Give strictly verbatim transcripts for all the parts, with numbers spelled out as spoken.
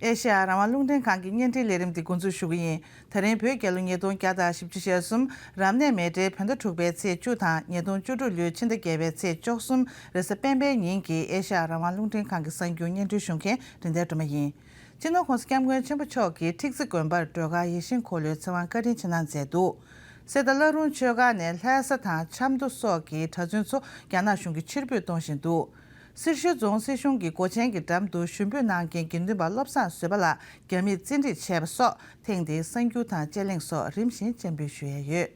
ཨེ་ཤེ་ཡ་རང་དབང་རླུང་འཕྲིན་ཁང་གི་བརྙན་འཕྲིན་ལས་རིམ་འདི་འགོ་འཛུགས་ཞུ་གི་ཡིན། ད་རིང་བོད་རྒྱལ་ལོ་ཉིས་སྟོང་བརྒྱ་དང་བཞི་བཅུ་ཞེ་གསུམ། རབ་གནས་མེ་སྤྲེལ་བོད་ཟླ་དྲུག་པའི་ཚེས་བཅུ་དང་ཉིས་སྟོང་བཅུ་དྲུག་ལོའི་ཕྱི་ཟླ་བརྒྱད་པའི་ཚེས་བཅུ་གསུམ་རེས་གཟའ་སྤེན་པའི་ཉིན་གྱི་ཨེ་ཤེ་ཡ་རང་དབང་རླུང་འཕྲིན་ཁང་གི་གསར་འགྱུར་སྙན་སྒྲོན་ཞུ་མཁན་རིན་ལྡན་སྒྲོལ་མ་ཡིན། སྤྱི་ནོར་༸གོང་ས་༸སྐྱབས་མགོན་ཆེན་པོ་མཆོག་གིས་ཁྲིག་རྩེ་དགོན་པར་སྒྲོལ་དཀར་ཡིད་བཞིན་འཁོར་ལོའི་ཚེ་དབང་བཀའ་དྲིན་ཆེ་གནང་མཛད་འདུག། གསེར་རྟ་བླ་རུང་ཆོས་སྒར་ནས་ལྷ་ས་དང་ཆབ་མདོ་སོགས་ཀྱི་གྲྭ་བཙུན་ཚོ་རྒྱ་ནག་གཞུང་གིས་ཕྱིར་འབུད་གཏོང་བཞིན་འདུག། སེར་ཤུལ་རྫོང་སྲིད་གཞུང་གི་སྒོ་ཆེན་གྱི་འགྲམ་དུ་ཞུ་འབོད་གནང་མཁན་དགེ་འདུན་པ་བློ་བཟང་བཟོད་པ་ལགས་རྒྱ་མིས་བཙན་ཁྲིད་བྱས་པ་སོགས་ཐེངས་འདིའི་གསར་འགྱུར་དང་དཔྱད་གླེང་སོགས་རིམ་བཞིན་སྤྱན་འབུལ་ཞུ་ཡས་ཡོད།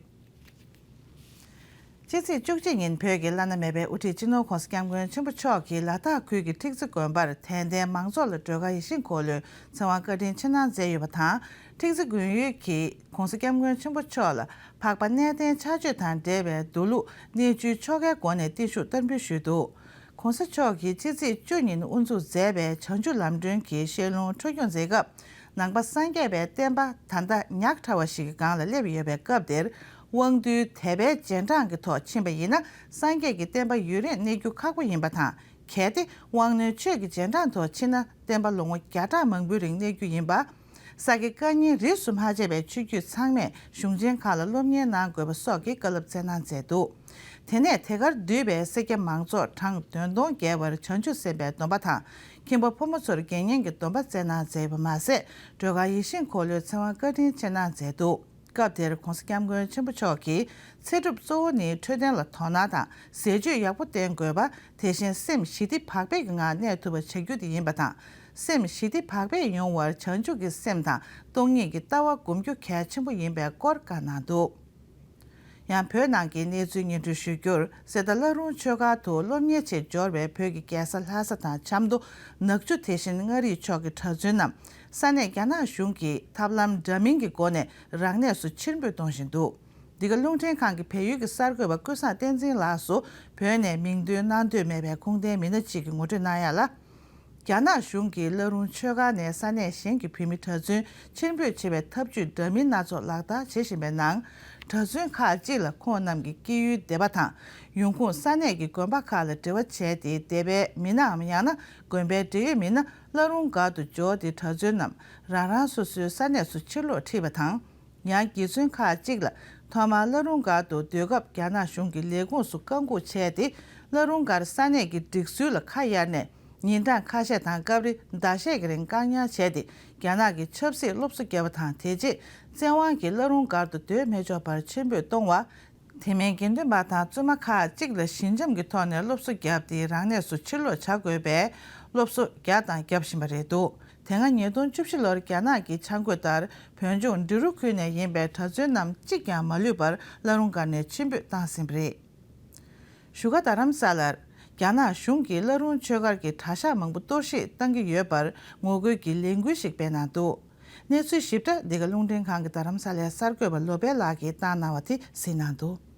ཕྱི་ཚེས་བཅུ་གཅིག་ཉིན་བོད་ཀྱི་བླ་ན་མེད་པའི་དབུ་ཁྲིད་སྤྱི་ནོར་༸གོང་ས་༸སྐྱབས་མགོན་ཆེན་པོ་མཆོག་གིས་ལ་དྭགས་ཁུལ་གྱི་ཁྲིག་རྩེ་དགོན་པར་དད་ལྡན་མང་ཚོགས་ལ་སྒྲོལ་དཀར་ཡིད་བཞིན་འཁོར་ལོའི་ཚེ་དབང་བཀའ་དྲིན་ཆེ་གནང་མཛད་ཡོད་པ་དང་། ཁྲིག་རྩེ་དགོན་ཡུལ་གྱིས་༸གོང་ས་༸སྐྱབས་མགོན་ཆེན་པོ་མཆོག་ལ་འཕགས་པ་གནས་བརྟན་ཕྱག་མཆོད་དང་འབྲེལ་བའི་མདོ་ལུགས་གནས་ཆུའི་ཆོ་གའི་སྒོ་ནས་བརྟན་བཞུགས་བསྟར་འབུལ་ཞུས་འདུག། ༸གོང་ས་མཆོག་གིས་ཕྱི་ཚེས་བཅུ་ཉིན་དབུ་འཛུགས་མཛད་པའི་བྱང་ཆུབ་ལམ་སྒྲོན་གྱི་བཤད་ལུང་འཕྲོ་སྐྱོང་མཛད་སྐབས། ནང་པ་སངས་རྒྱས་པའི་བསྟན་པ་ད་ལྟ་ཉག་ཕྲ་བ་ཞིག་གི་སྒང་ལ་སླེབས་ཡོད་པའི་སྐབས་དེར། དབང་རྟུལ་དད་པའི་རྗེས་འབྲང་གི་ཐོག་ཕྱིན་པ་ཡིན་ན། སངས་རྒྱས་ཀྱི་བསྟན་པ་ཡུན་རིང་གནས་རྒྱུ་ཁག་པོ་ཡིན་པ་དང་། གལ་ཏེ་དབང་རྣོན་ཆོས་ཀྱི་རྗེས་འབྲང་ཐོག་ཕྱིན་ན། བསྟན་པ་ལོ་ངོ་བརྒྱ་ཕྲག་མང་པོའི་རིང་གནས་རྒྱུ་ཡིན་པ། ས་དགེ་བཀའ་རྙིང་རིས་སུ་མ་ཆད་པའི་ཆོས་བརྒྱུད་ཚང་མས་གཞུང་ཆེན་ཁག་ལ་སློབ་གཉེར་གནང་དགོས་པ་སོགས་ཀྱི་བཀའ་སློབ་སྩལ་གནང་མཛད་འདུག། དེ་ནས་དེ་གར་འདུས་པའི་སེར་སྐྱ་མང་ཚོགས་གྲངས་བདུན་སྟོང་བརྒལ་བར་བྱང་ཆུབ་སེམས་དཔའི་སྡོམ་པ་དང་། ཁྱིམ་པ་ཕོ་མོ་ཚོར་དགེ་བསྙེན་གྱི་སྡོམ་པ་སྩལ་གནང་མཛད་པ་མ་ཟད། སྒྲོལ་དཀར་ཡིད་བཞིན་འཁོར་ལོའི་ཚེ་དབང་བཀའ་དྲིན་ཆེ་གནང་མཛད་འདུག། སྐབས་དེར་༸གོང་ས་༸སྐྱབས་མགོན་ཆེན་པོ་མཆོག་གིས། ཚེ་སྒྲུབ་གཙོ་བོ་ནི་འཕྲོད་བསྟེན་ལ་དོ་སྣང་དང་། ཟས་སྤྱོད་ཡག་པོ་བསྟེན་དགོས་པ། དེ་བཞིན་སེམས་ཞི་བདེ་བག་ཕེབས་ཀྱི་ངང་གནས་ཐུབ་པ་བྱ་རྒྱུ་དེ་ཡིན་པ་དང་། སེམས་ཞི་བདེ་བག་ཕེབས་ཡོང་བར་བྱང་ཆུབ་ཀྱི་སེམས་དང་སྟོང་ཉིད་ཀྱི་ལྟ་བ་སྒོམ་རྒྱུ་གལ་ཆེན་པོ་ཡིན་པའི་སྐོར་བཀའ་གནང་འདུག། ཡང་བོད་ནང་གི་གནས་ཚུལ་སྙན་སྒྲོན་ཞུ་རྒྱུར། གསེར་རྟ་བླ་རུང་ཆོས་སྒར་དུ་སློབ་གཉེར་ཆེད་འབྱོར་བའི་བོད་ཀྱི་རྒྱལ་ས་ལྷ་ས་དང་ཆབ་མདོ། ནག་ཆུ། དེ་བཞིན་མངའ་རིས་ཕྱོགས་ཀྱི་གྲྭ་བཙུན་རྣམས། ས་གནས་རྒྱ་ནག་གཞུང་གིས་ཐབས་ལམ་འདྲ་མིན་གྱི་སྒོ་ནས་རང་གནས་སུ་ཕྱིར་འབུད་གཏོང་བཞིན་འདུག། འདི་ག་རླུང་འཕྲིན་ཁང་གི་བལ་ཡུལ་གྱི་གསར་འགོད་པ་ཀུན་བཟང་བསྟན་འཛིན་ལགས་སུ་བོད་ནས་མིང་འདོན་གནང་འདོད་མེད་པའི་ཁུངས་ལྡན་མི་སྣ་གཅིག་གིས་ངོ་སྤྲོད་གནང་ཡ་ལ། རྒྱ་ནག་གཞུང་གིས་བླ་རུང་ཆོས་སྒར་ནས་ས་གནས་གཞན་གྱི་བོད་མི་གྲྭ་བཙུན་ཕྱིར་འབུད་བྱེད་པའི་ཐབས་ཇུས་འདྲ་མིན་སྣ་ཚོགས་ལག་བསྟར་བྱེད་བཞིན་པའི་ནང་། གྲྭ་བཙུན་ཁག་ཅིག་ལ་ཁོང་རྣམས་ཀྱི་སྐྱེས་ཡུལ་སྡེ་པ་དང་། ཡོང་ཁུངས་ས་གནས་ཀྱི་དགོན་པ་ཁག་ལ་འབྲེལ་བ་བྱས་ཏེ། སྡེ་པའི་མི་སྣའམ་ཡང་ན་དགོན་པའི་འབྲེལ་ཡོད་མི་སྣ་བླ་རུང་སྒར་དུ་འབྱོར་ཏེ། གྲྭ་བཙུན་རྣམས་རང་རང་སོ་སོའི་ས་གནས་སུ་ཕྱིར་ལོག་ཁྲིད་པ་དང་། ཡང་དགེ་བཙུན་ཁག་ཅིག་ལ་ཐོག་མར་བླ་རུང་སྒར་དུ་སྡོད་སྐབས་རྒྱ་ནག་གཞུང་གི་ལས་ཁུངས་སུ་བཀག་འགོག་བྱས་ཏེ། བླ་རུང་སྒར་ས་གནས་ཀྱི་སྒྲིག་སྲོལ་ལ་ཁ་གཡར་ནས། ཉིན་གྲངས་ཁ་ཤས་དང་སྐབས་རེ་ཟླ་ཤས་ཀྱི་རིང་བཀག་ཉར་བྱས་ཏེ། རྒྱ་ནག་གི་ཆབ་སྲིད་སློབ་གསོ་བརྒྱབ་པ་དང་། དེ་རྗེས་བཙན་དབང་གིས་བླ་རུང་སྒར་དུ་སྡོད་མི་ཆོག་པར་ཕྱིར་འབུད་གཏོང་བ། དེ་མིན་དགེ་འདུན་པ་དང་བཙུན་མ་ཁག་ཅིག་ལ་ཞི་འཇམ་གྱི་ཐོག་ནས་སློབ་གསོ་བརྒྱབ་སྟེ། རང་གནས་སུ་ཕྱིར་ལོག་བྱ་དགོས་པའི་སློབ་གསོ་བརྒྱབ་དང་བརྒྱབ་བཞིན་པ་རེད་འདུག། དེ་སྔ་ཉིས་སྟོང་བཅུ་བཞི་ལོར་རྒྱ་ནག་གི་འཆར་འགོད་ལྟར། བོད་ལྗོངས་འབྲི་རུ་ཁུལ་ནས་ཡིན་པའི་གྲྭ་བཙུན་རྣམས་གཅིག་ཀྱང་མ་ལུས་པར་བླ་རུང་སྒར་ནས་ཕྱིར་འབུད་བཏང་ཟིན་པ་རེད། བཞུགས་སྒར་རྡ་རམ་ས་ལར་རྒྱ་ནག་གཞུང་གིས་བླ་རུང་ཆོས་སྒར་གྱི་གྲྭ་ཤག་མང་པོ་གཏོར་བཤིག་བཏང་གི་ཡོད་པར་ངོ་རྒོལ་གྱི་ལས་འགུལ་ཞིག་སྤེལ་གནང་འདུག། གནས་ཚུལ་ཞིབ་ཕྲ་འདི་ག་རླུང་འཕྲིན་ཁང་གི་རྡ་རམ་ས་ལའི་གསར་འགོད་པ་བློ་བྷེ་ལགས་ཀྱིས་བཏང་གནང་བ་དེ་གཟིགས་གནང་འདུག།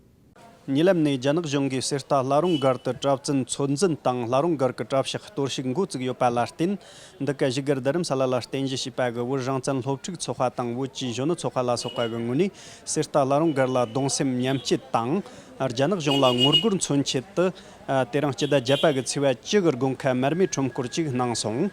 ཉེ་ལམ་ནས་རྒྱ་ནག་གཞུང་གིས་གསེར་རྟ་བླ་རུང་སྒར་དུ་གྲྭ་བཙུན་ཚོད་འཛིན་དང་། བླ་རུང་སྒར་གྱི་གྲྭ་ཤག་གཏོར་བཤིག་འགོ་བཙུགས་ཡོད་པ་ལ་བརྟེན། འདི་ག་བཞུགས་སྒར་རྡ་རམ་ས་ལ་ལ་རྟེན་གཞི་བྱས་པ་གི་བོད་རང་བཙན་སློབ་ཕྲུག་ཚོགས་པ་དང་། བོད་ཀྱི་གཞོན་ནུ་ཚོགས་པ་ལ་སོགས་པ་གི་ངོས་ནས། གསེར་རྟ་བླ་རུང་སྒར་ལ་གདུང་སེམས་མཉམ་སྐྱེད་དང་། རྒྱ་ནག་གཞུང་ལ་ངོ་རྒོལ་མཚོན་ཆེད་དུ། དེ་རིང་སྤྱི་ཟླ་བརྒྱད་པ་གི་ཚེས་པ་བཅུ་གི་དགོང་ཁ་མར་མེའི་ཁྲོམ་སྐོར་ཅིག་གནང་སོང་།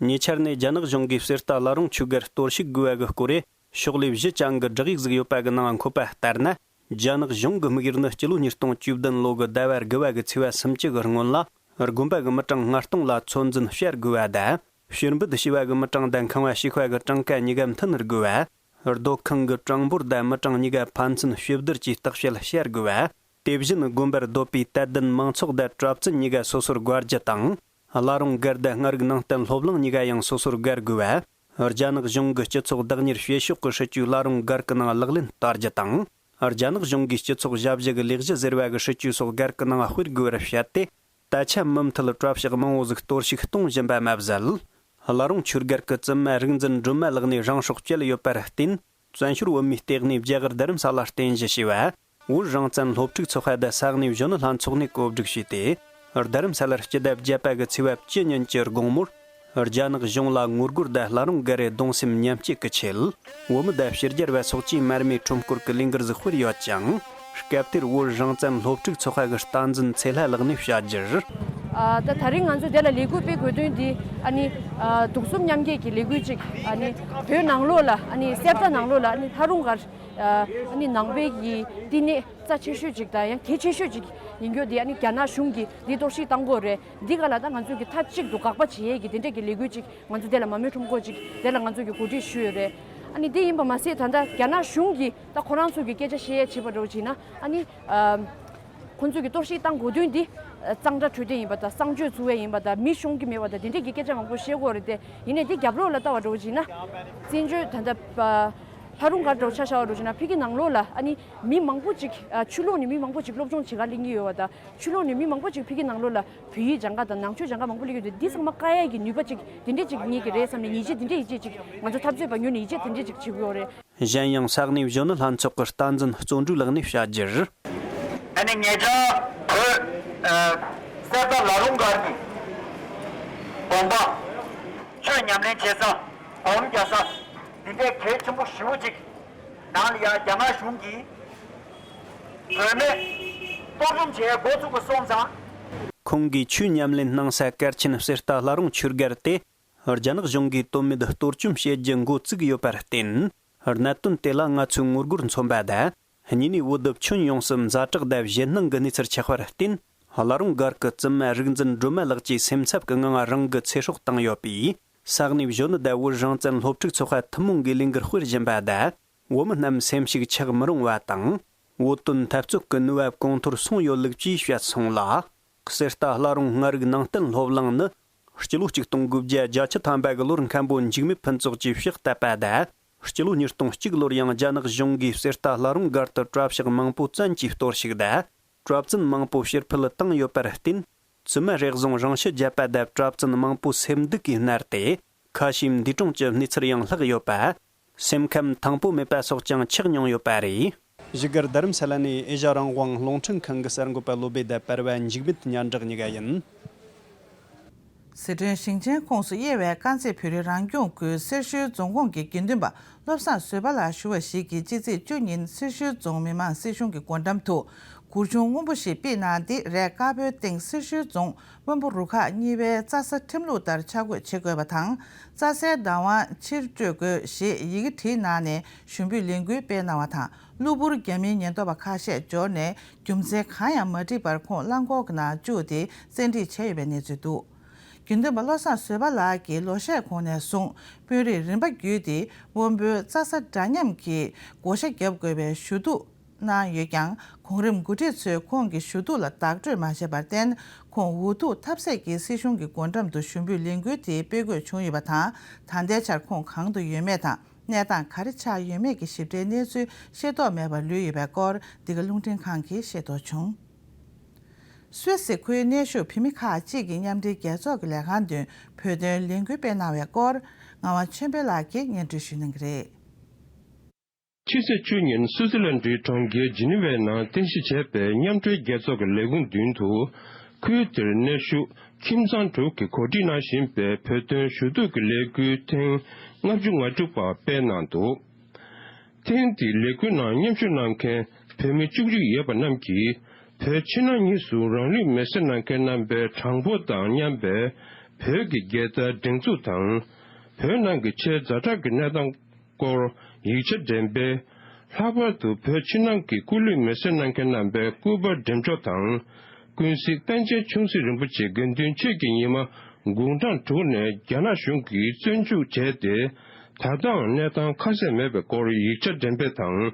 ཉེ་ཆར་ནས་རྒྱ་ནག་གཞུང་གིས་གསེར་རྟ་བླ་རུང་ཆོས་སྒར་གཏོར་བཤིག་དགོས་པ་གི་སྐོར་རེ། ཤོག་ལྷེ་བཞི་ཅན་གྱི་བསྒྲགས་ཡིག་ཟིག་ཡོད་པ་གི་ནང་འཁོད་པ་ལྟར་ན། རྒྱ་ནག་གཞུང་གི་དམིགས་ཡུལ་ནི་སྤྱི་ལོ་ཉིས་སྟོང་བཅུ་བདུན་ལོ་གི་ཟླ་བ་དགུ་བ་གི་ཚེས་པ་སུམ་ཅུ་གི་སྔོན་ལ། དགོན་པ་གི་མི་གྲངས་ལྔ་སྟོང་ལ་ཚོད་འཛིན་བྱ་དགོས་པ་དང་། ཕྱིར་འབུད་བྱས་པ་གི་མི་གྲངས་དང་ཁང་བ་ཞིག་པ་གི་གྲངས་ཀ་གཉིས་ཀ་མཐུན་དགོས་པ། སྡོད་ཁང་གི་གྲངས་འབོར་དང་མི་གྲངས་གཉིས་ཀ་ཕན་ཚུན་ཕྱིར་བསྡུར་གྱིས་བརྟག་དཔྱད་བྱ་དགོས་པ། དེ་བཞིན་དགོན་པར་སྡོད་པའི་དད་ལྡན་མང་ཚོགས་དང་གྲྭ་བཙུན་གཉིས་ཀ་སོ་སོར་བགོ་རྒྱུ་དང་། བླ་རུང་སྒར་དང་སྔ་རིག་ནང་བསྟན་སློབ་གླིང་གཉིས་ཀ་ཡང་སོ་སོར་བགོ་དགོས་པ། རྒྱ་ནག་གཞུང་གི་སྤྱི་ཚོགས་བདག་གཉེར་བྱེད་ཕྱོགས་ཀྱི་སྲིད་ཇུས་བླ་རུང་སྒར་གྱི་ནང་ལག་ལེན་བསྟར་རྒྱུ་དང་། རྒྱ་ནག་གཞུང་གིས་སྤྱི་ཚོགས་ཞབས་ཞུ་གི་ལས་གཞི་ཟེར་བ་གི་སྲིད་ཇུས་སོགས་སྒར་གྱི་ནང་སྤེལ་དགོས་པར་བཤད་དེ། ད་ཆ་མུ་མཐུད་གྲྭ་ཤག་མང་བོ་ཟིག་གཏོར་བཤིག་གཏོང་བཞིན་པ་མ་ཟད། བླ་རུང་ཆོས་སྒར་གྱི་བཙུན་མ་རིག་འཛིན་སྒྲོལ་མ་ལགས་ནས་རང་སྲོག་བཅད་ཡོད་པར་བརྟེན། བཙན་བྱོལ་བོད་མིའི་ལྟེ་གནས་རྒྱ་གར་རྡ་རམ་ས་ལ་རྟེན་གཞི་བྱས་པ། བོད་རང་བཙན་སློབ་ཕྲུག་ཚོགས་པ་དང་ས་གནས་གཞོན་ནུ་ལྷན་ཚོགས་ནས་གོ་སྒྲིག་བྱས་ཏེ། རྡ་རམ་ས་ལར་སྤྱི་ཟླ་བརྒྱད་པ་གི་ཚེས་པ་བཅུ་ཉིན་གྱི་དགོང་མོར། རྒྱ་ནག་གཞུང་ལ་ངོ་རྒོལ་དང་བླ་རུང་སྒར་རེ་གདུང་སེམས་མཉམ་སྐྱེད་ཀྱི་ཆེད། བོད་མི་དང་ཕྱི་རྒྱལ་བ་སོགས་ཀྱིས་མར་མེའི་ཁྲོམ་སྐོར་གྱི་ལས་འགུལ་ཟིག་སྤེལ་ཡོད་ཅིང་། སྐབས་དེར་བོད་རང་བཙན་སློབ་ཕྲུག་ཚོགས་པ་གི་སྟངས་འཛིན་ཚེ་ལྷ་ལགས་ནས་བཤད་རྒྱུར། ཨ་ད་ད་རིང་ང་ཚོ་དེ་ལ་ལས་འགུལ་སྤེལ་དགོས་དོན་འདི་ཨ་ནི་ཨ་དུག་གསུམ་མཉམ་སྐྱེད་ཀྱི་ལས་འགུལ་ཅིག་ཨ་ནི་བོད་ནང་ལོགས་ལ་ཨ་ནི་གསེར་རྟ་ནང་ལོགས་ལ་ཨ་ནི་ལྷ་རུང་སྒར་ཨ་ནི་ནང་པའི་གི་བསྟི་གནས་རྩ་ཆེ་ཤོས་ཅིག་དང་ཡང་གལ་ཆེ་ཤོས་ཅིག་ཡིན་རྒྱུ་དེ་ཨ་ནི་རྒྱ་ནག་གཞུང་གིས་འདི་གཏོར་བཤིག་བཏང་དགོས་རེད། འདི་ག་ལ་ད་ང་ཚོ་གི་མཐའ་གཅིག་ཏུ་དགག་པ་བྱེད་ཡས་ཀྱི་དེ་འདྲས་ཀྱི་ལས་འགུལ་ཅིག་ང་ཚོ་དེ་ལ་མ་མོས་ཁྲོམ་སྐོར་ཅིག་དེ་ལ་ང་ཚོ་གི་གོ་སྒྲིག་ཞུས་ཡོད་རེད། ཨ་ནི་འདི་ཡིན་པ་མ་ཟད་ད་ལྟ་རྒྱ་ནག་གཞུང་གིས་ད་ཁོ་རང་ཚོ་གི་སྐད་ཆ་བཤད་ཡས་བྱེད་པ་འདྲ་བོ་བྱས་ན་ཨ་ནི་ཨ་ཁོ་ཚོ་གི་གཏོར་བཤིག་བཏང་དགོས་དོན་འདི་གཙང་སྦྲ་འཕྲོད་བསྟེན་ཡིན་པ་དང་གསང་སྤྱོད་བཙུགས་ཡས་ཡིན་པ་དང་མི་ཤོང་གི་མེད་པ་དང་དེ་འདྲས་ཀྱི་སྐད་ཆ་མང་པོ་བཤད་ཀྱི་ཡོད་རེད་དེ། ཡིན་ནའི་འདི་རྒྱབ་ལོགས་ལ་ལྟ་བ་འདྲ་བོ་བྱས་ན་བཙན་བྱོལ་ད་ལྟ་ཨ་ལྷ་རུང་སྒར་འདྲ་བོ་ཆ་བཞག་པ་འདྲ་བོ་བྱས་ན་ཕ་གི་ནང་ལོགས་ལ་ཨ་ནི་མི་མང་པོ་ཅིག་ཨ་ཕྱི་ལོགས་ནས་མི་མང་པོ་ཅིག་སློབ་སྦྱོང་བྱེད་ག་སླེབས་ཀྱི་ཡོད་པ་དང་ཕྱི་ལོགས་ནས་མི་མང་པོ་ཅིག་ཕ་གི་ནང་ལོགས་ལ་བོད་ཡིག་སྦྱང་ག་དང་ནང་ཆོས་སྦྱང་ག་མང་པོ་སླེབས་ཀྱི་ཡོད་དུས་འདི་ཚང་མ་བཀག་ཡས་ཀྱི་ནུས་པ་ཅིག་དེ་འདྲས་ཅིག་རྙེད་ཀྱི་རེད་བསམ་ནས་ཉེས་ཆད་དེ་འདྲས་ཡིན་ཆེད་ཅིག་ང་ཚོ་འཐབ་རྩོད་པ་ངོས་ནས་ཡིད་ཆེས་དེ་འདྲས་ཅིག་བྱེད་དགོས་རེད། གཞན་ཡང་ས་གནས་གཞོན་ནུ་ལྷན་ཚོགས་ཀྱི་བསྟན་འཛིན་བརྩོན་འགྲུས་ལགས་ནས་བཤད་རྒྱུར། ཨ་ནི་ངེད་ཅག་བོད་ཨ་གསེར་རྟ་ལྷ་རུང་སྒར་གྱི་དགོན་པ་ཆོས་ཉམས་ལེན་བྱེད་ས་སྒོམ་རྒྱག་ས་འདི་འདྲའི་གལ་ཆེན་པོ་ཞེ་པོ་ཅིག་ནང་ལ་ཡང་རྒྱ་ནག་གཞུང་གིས་བོད་མི་གཏོར་བཅོམ་བྱེད་འགོ་ཚུགས་པ་སོང་ཙང་། ཁོང་གིས་ཆོས་ཉམས་ལེན་གནང་ས་གལ་ཆེན་གསེར་རྟ་ལྷ་རུང་ཆོས་སྒར་དེ་རྒྱ་ནག་གཞུང་གིས་དོན་མེད་གཏོར་བཅོམ་བྱེད་རྒྱུ་འགོ་བཙུགས་ཡོད་པར་བརྟེན། གནད་དོན་དེ་ལ་ང་ཚོས་ངོ་རྒོལ་མཚོན་པ་དང་། གཉིས་ནས་བོད་དུ་ཁྱོན་ཡོངས་སུ་ཛ་དྲག་དང་ཞེད་སྣང་གི་གནས་ཚུལ་ཆགས་པར་བརྟེན། ལྷ་རུང་སྒར་གྱི་བཙུན་མ་རིག་འཛིན་སྒྲོལ་མ་ལགས་ཀྱིས་སེམས་འཚབ་ཀྱི་ངང་རང་གི་ཚེ་སྲོག་བཏང་ཡོད་པས། ས་གནས་གཞོན་ནུ་དང་བོད་རང་བཙན་སློབ་ཕྲུག་ཚོགས་པ་ཐུན་མོང་གིས་ལས་འགུལ་སྤེལ་བཞིན་པ་དང་། བོད་མི་རྣམས་སེམས་ཤུགས་ཆག་མི་རུང་བ་དང་། བོད་དོན་འཐབ་རྩོད་ཀྱི་ནུས་པ་གོང་མཐོར་སོང་ཡོད་ལུགས་ཀྱིས་བཤད་སོང་ལ། གསེར་རྟ་ལྷ་རུང་ལྔ་རིག་ནང་བསྟན་སློབ་གླིང་ནི། སྤྱི་ལོ་གཅིག་སྟོང་དགུ་བརྒྱ་བརྒྱད་ཅུ་ཐམ་པ་གི་ལོར་མཁན་པོ་འཇིགས་མེད་ཕུན་ཚོགས་ཀྱིས་ཕྱག་བཏབ་པ་དང་། སྤྱི་ལོ་ཉིས་སྟོང་གཅིག་ལོར་ཡང་རྒྱ་ནག་གཞུང་གིས་གསེར་རྟ་ལྷ་རུང་སྒར་དུ་གྲྭ་ཤག་མང་པོ་བཙན་གྱིས་གཏོར་བཤིག་དང་། གྲྭ་བཙུན་མང་པོ་ཕྱིར་འཕུད་བཏང་ཡོད་པར་བརྟེན། བཙུན་མ་རེ་ཟུང་རང་ཤི་བརྒྱབ་པ་དང་། གྲྭ་བཙུན་མང་པོ་སེམས་སྡུག་གིས་མནར་ཏེ། ཁ་ཤས་འདས་གྲོངས་ཀྱི་གནས་ཚུལ་ཡང་ལྷག་ཡོད་པ། སེམས་ཁམས་ཐང་པོ་མེད་པ་སོགས་ཀྱང་ཆགས་མྱོང་ཡོད་པ་རེད། བཞུགས་སྒར་རྡ་རམ་ས་ལ་ནས་ཨེ་ཤ་རང་དབང་རླུང་འཕྲིན་ཁང་གི་གསར་འགོད་པ་བློ་བྷེ་དང་པར་བ་འཇིགས་མེད་སྙན་གྲགས་གཉིས་ཀ་ཡིན། ཟི་ཁྲོན་ཞིང་ཆེན་ཁོངས་སུ་དབྱེ་བའི་དཀར་མཛེས་བོད་རིགས་རང་སྐྱོང་ཁུལ་སེར་ཤུལ་རྫོང་ཁོངས་ཀྱི་དགེ་འདུན་པ་བློ་བཟང་བཟོད་པ་ལགས་ཞུ་བ་ཞིག་གིས་སྤྱི་ཚེས་བཅུ་ཉིན་སེར་ཤུལ་རྫོང་མི་དམངས་སྲིད་གཞུང་གི་སྒོ་འགྲམ་དུ་གུར་ཆུང་སྔོན་པོ་ཞིག་ཕུལ་གནང་སྟེ། རས་དཀར་པོའི་སྟེང་སེར་ཤུལ་རྫོང་དབོན་པོ་རུ་ཁག་གཉིས་པའི་རྩྭ་ས་ཁྲིམས་ལུགས་ལྟར་ཆ་བགོས་བྱེད་དགོས་པ་དང་། རྩྭ་སའི་བདག་དབང་ཕྱིར་སྤྲོད་དགོས་ཞེས་ཡི་གེ་བྲིས་གནང་ནས་ཞུ་འབོད་ལས་འགུལ་སྤེལ་གནང་བ་དང་། གློ་བུར་རྒྱ་མིའི་ཉེན་རྟོག་པ་ཁ་ཤས་འབྱོར་ནས་རྒྱུ་མཚན་གང་ཡང་མ་དྲིས་པར་ཁོང་རླངས་འཁོར་གྱི་ནང་བཅུག་སྟེ་བཙན་ཁྲིད་བྱས་ཡོད་པའི་གནས་ཚུལ་འདུག་དགེ་འདུན་པ་བློ་བཟང་བཟོད་པ་ལགས་ཀྱིས་ལོ་ཤས་གོང་ནས་བཟུང་དཔོན་རིགས་རིམ་པ་བརྒྱུད་དེ་དབོན་པོའི་རྩྭ་ས་འདྲ་མཉམ་གྱི་བགོ་བཤའ་བརྒྱབ་དགོས་པའི་ཞུ་གཏུག་གནང་ཡོད་ཀྱང་། གོང་རིམ་འགོ་ཁྲིད་ཚོས་ཁོང་གི་ཞུ་གཏུག་ལ་བདག་སྤྲོད་མ་བྱས་པར་བརྟེན། ཁོང་འུ་ཐུག་ཐབས་ཟད་ཀྱིས་སྲིད་གཞུང་གི་སྒོ་འགྲམ་དུ་ཞུ་འབོད་ལས་འགུལ་དེ་སྤེལ་དགོས་བྱུང་ཡོད་པ་དང་། ད་ལྟའི་ཆར་ཁོང་གང་དུ་ཡོད་མེད་དང་། གནས་སྟངས་ག་རེ་ཆགས་ཡོད་མེད་ཀྱི་ཞིབ་ཕྲའི་གནས་ཚུལ་ཤེས་རྟོགས་མེད་པར་ལུས་ཡོད་པའི་སྐོར། འདི་ག་རླུང་འཕྲིན་ཁང་གིས་ཤེས་རྟོགས་བྱུང་། སུད་སི་ཁུལ་གནས་བཞུགས་བོད་མི་ཁག་ཅིག་གིས་མཉམ་འབྲེལ་རྒྱལ་ཚོགས་ཀྱི་ལས་ཁང་མདུན་བོད་དོན་ལས་འགུལ་སྤེལ་གནང་བའི་སྐོར། ངག་དབང་ཆོས་འཕེལ་ལགས་ཀྱིས་སྙན་སྒྲོན་ཞུ་གནང་གི་རེད། ཕྱི་ཚེས་བཅུ་ཉིན་སུའུ་ཙི་ལན་ཌིའི་གྲོང་ཁྱེར་ཇི་ནི་ཝའི་ནང་རྟེན་གཞི་བྱས་པའི་མཉམ་འབྲེལ་རྒྱལ་ཚོགས་ཀྱི་ལས་ཁུངས་མདུན་དུ། ཁུལ་དེར་གནས་བཞུགས་ཁྱིམ་ཚང་དྲུག་གིས་གོ་སྒྲིག་གནང་བཞིན་པའི་བོད་དོན་ཞུ་གཏུག་གི་ལས་འགུལ་ཐེངས་ལྔ་བཅུ་ང་དྲུག་པ་སྤེལ་གནང་འདུག་ཐེངས་འདིའི་ལས་འགུལ་ནང་མཉམ་ཞུགས་གནང་མཁན་བོད་མི་བཅུ་གཅིག་ཡོད་པ་རྣམས་ཀྱིས། བོད་ཕྱི་ནང་གཉིས་སུ་རང་ལུས་མེར་སྲེག་གནང་མཁན་རྣམ་པའི་གྲངས་འབོར་དང་མཉམ་པའི་བོད་ཀྱི་རྒྱལ་དར་སྒྲེང་འཛུགས་དང་། བོད་ནང་གི་ཆེས་ཛ་དྲག་གི་གནས་སྟངས་སྐོར་ཡིག་ཆ་འགྲེམས་སྤེལ། ལྷག་པར་དུ་བོད་ཕྱི་ནང་གི་སྐུ་ལུས་མེར་སྲེག་གནང་མཁན་རྣམ་པའི་སྐུ་པར་འགྲེམས་འཇོག་དང་། ཀུན་གཟིགས་པཎ་ཆེན་ཆུང་སྲིད་རིན་པོ་ཆེ་དགེ་འདུན་ཆོས་ཀྱི་ཉི་མ་དགུང་གྲངས་དྲུག་ནས་རྒྱ་ནག་གཞུང་གིས་བཙོན་འཇུག་བྱས་ཏེ། ད་ལྟའང་གནས་སྟངས་ཁ་གསལ་མེད་པའི་སྐོར་ཡིག་ཆ་འགྲེམས་སྤེལ་དང་།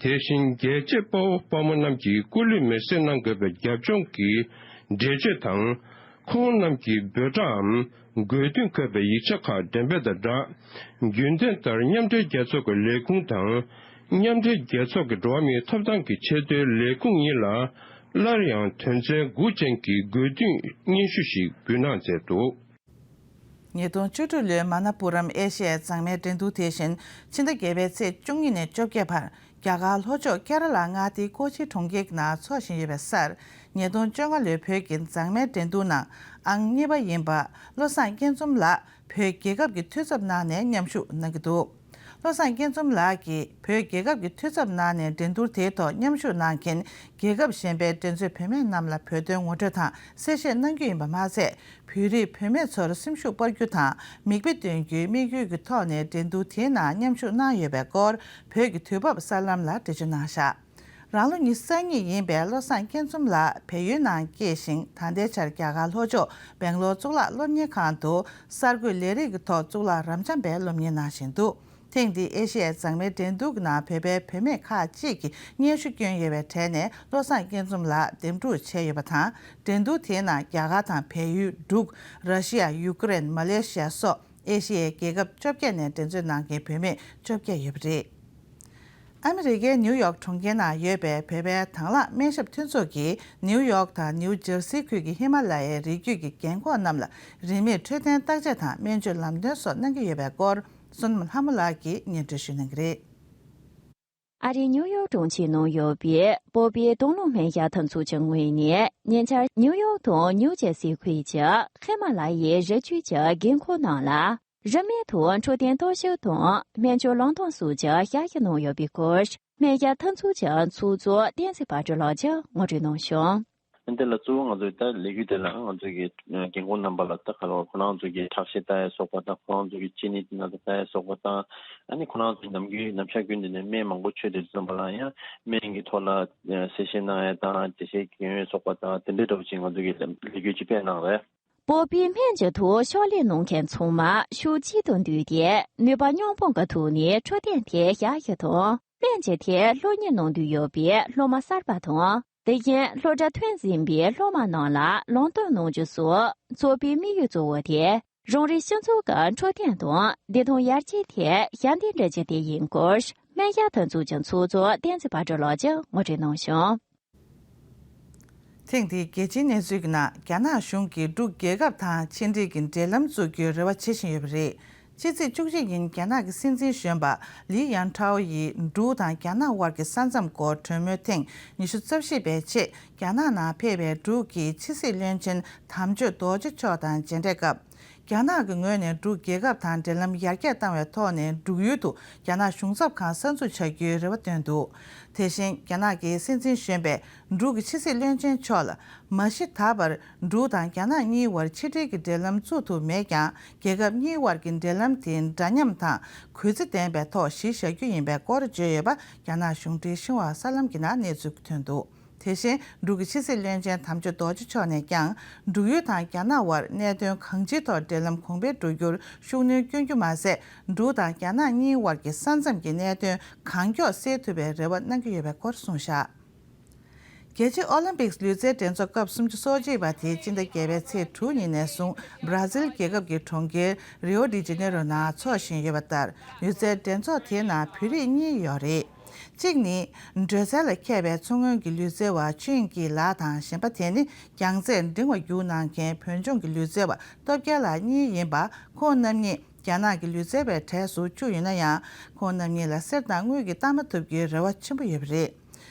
དེ་བཞིན་རྒྱལ་གཅེས་དཔའ་བོ་དཔའ་མོ་རྣམས་ཀྱིས་སྐུ་ལུས་མེར་སྲེག་གནང་དགོས་པའི་རྒྱབ་ལྗོངས་ཀྱི་འགྲེལ་བརྗོད་དང་། ཁོང་རྣམས་ཀྱི་འབོད་སྒྲའམ་དགོས་འདུན་འཁོད་པའི་ཡིག་ཆ་ཁག་འགྲེམས་སྤེལ་དང་སྦྲགས། རྒྱུན་ལྡན་ལྟར་མཉམ་འབྲེལ་རྒྱལ་ཚོགས་ཀྱི་ལས་ཁུངས་དང་། མཉམ་འབྲེལ་རྒྱལ་ཚོགས་ཀྱི་འགྲོ་བ་མིའི་ཐོབ་ཐང་གི་ཆེས་མཐོའི་ལས་ཁུངས་གཉིས་ལ་སླར་ཡང་དོན་ཚན་དགུ་ཅན་གྱི་དགོས་འདུན་སྙན་ཞུ་ཞིག་འབུལ་གནང་མཛད་འདུག་ཉིས་སྟོང་བཅུ་དྲུག་ལོའི་མ་ན་པུ་རམ་ཨེ་ཤི་ཡའི་མཛངས་མའི་འགྲན་བསྡུར་དེ་བཞིན་ཕྱི་ཟླ་བརྒྱད་པའི་ཚེས་བཅུ་གཉིས་ནས་བཅོ་བརྒྱད་བར་རྒྱ་གར་ལྷོ་ཕྱོགས་ཀེ་ར་ལ་མངའ་སྡེའི་ཀོ་ཆི་གྲོང་ཁྱེར་ནང་འཚོགས་བཞིན་ཡོད་པའི་སར། ཉིས་སྟོང་བཅོ་ལྔ་ལོའི་བོད་ཀྱི་མཛངས་མའི་འགྲན་བསྡུར་ནང་ཨང་གཉིས་པ་ཡིན་པ་བློ་བཟང་སྐྱིད་འཛོམས་ལགས་བོད་རྒྱལ་ཁབ་ཀྱི་འཐུས་ཚབ་གནང་ནས་མཉམ་ཞུགས་གནང་གི་འདུག་བློ་བཟང་སྐྱིད་འཛོམས་ལགས་ཀྱིས་བོད་རྒྱལ་ཁབ་ཀྱི་འཐུས་ཚབ་གནང་ནས་འགྲན་བསྡུར་དེའི་ཐོག་མཉམ་ཞུགས་གནང་མཁན་རྒྱལ་ཁབ་གཞན་པའི་འགྲན་རྩོད་བུད་མེད་རྣམས་ལ་བོད་དོན་ངོ་སྤྲོད་དང་གསལ་བཤད་གནང་རྒྱུ་ཡིན་པ་མ་ཟད། བོད་རིགས་བུད་མེད་ཚོར་སེམས་ཤུགས་སྤར་རྒྱུ་དང་མིག་དཔེ་སྟོན་རྒྱུའི་དམིགས་ཡུལ་གྱི་ཐོག་ནས་འགྲན་བསྡུར་དེའི་ནང་མཉམ་ཞུགས་གནང་ཡོད་པའི་སྐོར་བོད་ཀྱི་དུས་བབ་གསར་ལམ་ལ་འགྲེལ་བརྗོད་གནང་བཞག་རང་ལོ་ཉི་ཤུ་རྩ་གཉིས་ཡིན་པའི་བློ་བཟང་སྐྱིད་འཛོམས་ལགས་བལ་ཡུལ་ནང་སྐྱེས་ཤིང་། ད་ལྟའི་ཆར་རྒྱ་གར་ལྷོ་ཕྱོགས་སྦེང་ལོར་གཙུག་ལག་སློབ་གཉེར་ཁང་དུ་གསར་འགོད་ལས་རིགས་ཀྱི་ཐོག་གཙུག་ལག་རབ་འབྱམས་པའི་སློབ་གཉེར་གནང་བཞིན་འདུག་ཐེངས་འདིའི་ཨེ་ཤེ་ཡའི་མཛངས་མའི་འགྲན་བསྡུར་གྱི་ནང་བོད་པའི་བུད་མེད་ཁག་ཅིག་གིས་སྙན་ཞུ་བསྐྱོན་ཡོད་པའི་གྲས་ནས་བློ་བཟང་སྐྱིད་འཛོམས་ལགས་འདེམས་སྒྲུག་བྱས་ཡོད་པ་དང་། འགྲན་བསྡུར་དེའི་ནང་རྒྱ་གར་དང་བལ་ཡུལ། འབྲུག་ར་ཤི་ཡ། ཡུ་ཀེ་རེན། མ་ལེ་ཤི་ཡ་སོགས་ཨེ་ཤེ་ཡའི་རྒྱལ་ཁབ་བཅོ་བརྒྱད་ནས་འགྲན་རྩོད་གནང་མཁན་བུད་མེད་བཅོ་བརྒྱད་ཡོད་པ་རེད། ཨ་མི་རི་ཀའི་ནིའུ་ཡོག་གྲོང་ཁྱེར་ནང་ཡོད་པའི་བོད་པའི་དྭང་བླངས་སྨན་ཞབས་མཐུན་ཚོགས་ཀྱིས་ནིའུ་ཡོག་དང་ནིའུ་ཇར་སི་ཁུལ་གྱི་ཧི་མ་ལ་ཡའི་རི་རྒྱུད་ཀྱི་རྒན་འཁོགས་རྣམས་ལ་རིན་མེད་འཕྲོད་བསྟེན་བརྟག་དཔྱད་དང་སྨན་བཅོས་ལམ་སྟོན་སོགས་གནང་གི་ཡོད་པའི་སྐོར། བསོད་ནམས་ལྷ་མོ་ལགས་ཀྱིས་སྙན་སྒྲོན་ཞུ་གནང་གི་རེད། ཨ་རིའི་ནིའུ་ཡོག་གྲོང་ཁྱེར་ནང་ཡོད་པའི་བོད་པའི་དྭང་བླངས་སྨན་ཞབས་མཐུན་ཚོགས་ཀྱི་ངོས་ནས་ཉེ་ཆར་ནིའུ་ཡོག་དང་ནིའུ་ཇར་སི་ཁུལ་གྱི་ཧི་མ་ལ་ཡའི་རི་རྒྱུད་ཀྱི་རྒན་འཁོགས་རྣམས་ལ། རིན་མེད་དུ་འཕྲོད་བསྟེན་བརྟག་ཞིབ་དང་སྨན་བཅོས་ལམ་སྟོན་སོགས་ཀྱི་ཞབས་ཞུ་གནང་ཡོད་པའི་སྐོར། སྨན་ཞབས་མཐུན་ཚོགས་ཀྱི་ཚོགས་གཙོ་བསྟན་འཛིན་དཔལ་སྒྲོན་ལགས་ཀྱིས་ངོ་སྤྲོད་གནང་བྱུང་། འདི་ལ་གཙོ་བོ་ང་ཚོའི་ད་ལས་འགུལ་དེ་ལ་ང་ཚོའི་གི་རྒན་འཁོགས་རྣམ་པ་ལ་ད་ག་ལ་བ་ཁོ་རང་ཚོའི་གི་ཁྲག་ཤེད་ལྟ་ཡ་སོགས་པ་དང་། ཁོ་རང་ཚོའི་གི་གཅིན་སྙི་ན་ཚ་ལྟ་ཡ་སོགས་པ་དང་། ཨ་ནི་ཁོ་རང་ཚོའི་ནམ་རྒྱུན་ནམ་ཞག་རྒྱུན་དུ་ནས་སྨན་མང་པོ་མཆོད་དེ་འཛོམས་པ་ལ་ཡང་སྨན་གྱི་ཐོག་ལ་གསལ་བཤད་གནང་ཡ་དང་། དེ་བཞིན་རྒན་ཡོལ་སོགས་པ་དང་དེ་འདྲའི་འདྲ་བོ་ཅིག་ང་ཚོའི་གི་ལས་འགུལ་ཅིག་སྤེལ་གནང་རེད། བོད་པའི་སྨན་གྱི་ཐོག་ཕྱག་ལས་གནང་མཁན་ཚང་མ་ཕྱོགས་གཅིག་ཏུ་འདུས་ཏེ་ནུས་པ་མཉམ་སྤུངས་ཀྱི་ཐོག་ནས་འཕྲོད་བསྟེན་ཐད་ཞབས་ཞུ་དང་སྨན་གྱི་ཐད་སློབ་གཉེར་གནང་འདོད་ཡོད་པའི་སློབ་མ་གསར་པ་དང་། དེ་བཞིན་སློབ་གྲྭ་ཐོན་ཟིན་པའི་སློབ་མ་རྣམས་ལ་ལམ་སྟོན་གནང་རྒྱུ་སོགས་ཚོགས་པའི་དམིགས་ཡུལ་གཙོ་བོ་དེ་རང་རེའི་སྤྱི་ཚོགས་ཀྱི་འཕྲོད་བསྟེན་དང་བདེ་ཐང་ཡར་རྒྱས་ཐད་ཞབས་འདེགས་སྒྲུབ་རྒྱུ་དེ་ཡིན་སྐོར་སྨན་ཞབས་མཐུན་ཚོགས་ཀྱི་ཚོགས་གཙོ་བསྟན་འཛིན་དཔལ་སྒྲོན་ལགས་ཀྱིས་ངོ་སྤྲོད་གནང་བྱུང་། ཐེངས་འདིའི་རྒྱལ་སྤྱིའི་གནས་ཚུལ་གྱི་ནང་རྒྱ་ནག་གཞུང་གིས་འབྲུག་རྒྱལ་ཁབ་དང་ཕྱི་འབྲེལ་གྱི་འབྲེལ་ལམ་བཙུགས་རྒྱུའི་རེ་བ་བྱེད་བཞིན་ཡོད་པ་རེད། ཕྱི་ཚེས་བཅུ་གཅིག་ཉིན་རྒྱ་ནག་གི་སྲིད་འཛིན་གཞོན་པ་ལི་ཡན་ཁྲའོ་ཡིས་འབྲུག་དང་རྒྱ་ནག་དབར་གྱི་ས་མཚམས་སྐོར་གྲོས་མོལ་ཐེངས་ཉི་ཤུ་རྩ་བཞི་པའི་ཆེད་རྒྱ་ནག་ནང་ཕེབས་པའི་འབྲུག་གི་ཕྱི་སྲིད་བློན་ཆེན་དམ་ཆོས་རྡོ་རྗེ་མཆོག་དང་མཇལ་འཕྲད་སྐབས། རྒྱ་ནག་གི་ངོས་ནས་འབྲུག་རྒྱལ་ཁབ་དང་འབྲེལ་ལམ་ཡར་རྒྱས་བཏང་བའི་ཐོག་ནས་འབྲུག་ཡུལ་དུ་རྒྱ་ནག་གཞུང་ཚབ་ཁང་གསར་འཛུགས་བྱ་རྒྱུའི་རེ་བ་བཏོན་འདུག་དེ་བཞིན་རྒྱ་ནག་གི་སྲིད་འཛིན་གཞོན་པས་འབྲུག་གི་ཕྱི་སྲིད་བློན་ཆེན་མཆོག་ལ་མ་གཞི་ད་བར་འབྲུག་དང་རྒྱ་ནག་གཉིས་བར་ཕྱི་འབྲེལ་གྱི་འབྲེལ་ལམ་བཙུགས་ཐུབ་མེད་ཀྱང་། རྒྱལ་ཁབ་གཉིས་བར་གྱི་འབྲེལ་ལམ་དེ་འདྲ་མཉམ་དང་གུས་བརྩི་ལྡན་པའི་ཐོག་གཞི་བཞག་རྒྱུ་ཡིན་པའི་སྐོར་བརྗོད་ཡོད་པ་རྒྱ་ནག་གཞུང་འབྲེལ་ཤིན་ཧྭ་གསར་ལམ་གྱི་ནང་གནས་ཚུལ་ཐོན་འདུག་དེ་བཞིན་འབྲུག་གི་ཕྱི་སྲིད་བློན་ཆེན་དམ་ཆོས་རྡོ་རྗེ་མཆོག་ནས་ཀྱང་། འབྲུག་ཡུལ་དང་རྒྱ་ནག་དབར་གནད་དོན་གང་ཅིའི་ཐོག་འབྲེལ་ལམ་གོང་འཕེལ་འགྲོ་རྒྱུར་ཤུགས་སྣོན་བསྐྱོན་རྒྱུ་མ་ཟད། འབྲུག་དང་རྒྱ་ནག་གཉིས་དབར་གྱི་ས་མཚམས་ཀྱི་གནད་དོན་གང་མགྱོགས་སེལ་ཐུབ་པའི་རེ་བ་གནང་གི་ཡོད་པའི་སྐོར་གསུངས་བཞག་རྒྱལ་སྤྱིའི་ཨོ་ལིམ་པིག་ལུས་རྩལ་འགྲན་ཚོགས་སྐབས་སུམ་ཅུ་སོ་གཅིག་པ་དེ་སྤྱི་ཟླ་བརྒྱད་པའི་ཚེས་དྲུག་ཉིན་ནས་བཟུང་བར་ཛིལ་རྒྱལ་ཁབ་ཀྱི་གྲོང་ཁྱེར་རི་ཨོ་ཌི་ཇེ་ནེ་རོ་ནང་འཚོགས་བཞིན་ཡོད་པ་ལྟར། ལུས་རྩལ་འགྲན་ཚོགས་དེའི་ནང་བོད་རིགས་གཉིས་ཡོད་རེད། གཅིག་ནི། འགྲོས་ཚད་ལ་མཁས་པའི་མཚོ་སྔོན་གྱི་ལུས་རྩལ་བ་ཆོས་དབྱིངས་སྐྱིད་ལགས་དང་། གཞན་པ་དེ་ནི། རྒྱང་ཚད་འབྲིང་བ་རྒྱུགས་གནང་མཁན་བོད་ལྗོངས་ཀྱི་ལུས་རྩལ་བ་སྟོབས་རྒྱལ་ལགས་གཉིས་ཡིན་པ། ཁོང་རྣམ་གཉིས་རྒྱ་ནག་གི་ལུས་རྩལ་བའི་གྲས་སུ་བཅུག་ཡོད་ན་ཡང་། ཁོང་རྣམ་གཉིས་ལ་གསེར་དང་དངུལ་གྱི་རྟགས་མ་ཐོབ་རྒྱུའི་རེ་བ་ཆེན་པོ་ཡོད་པ་རེད།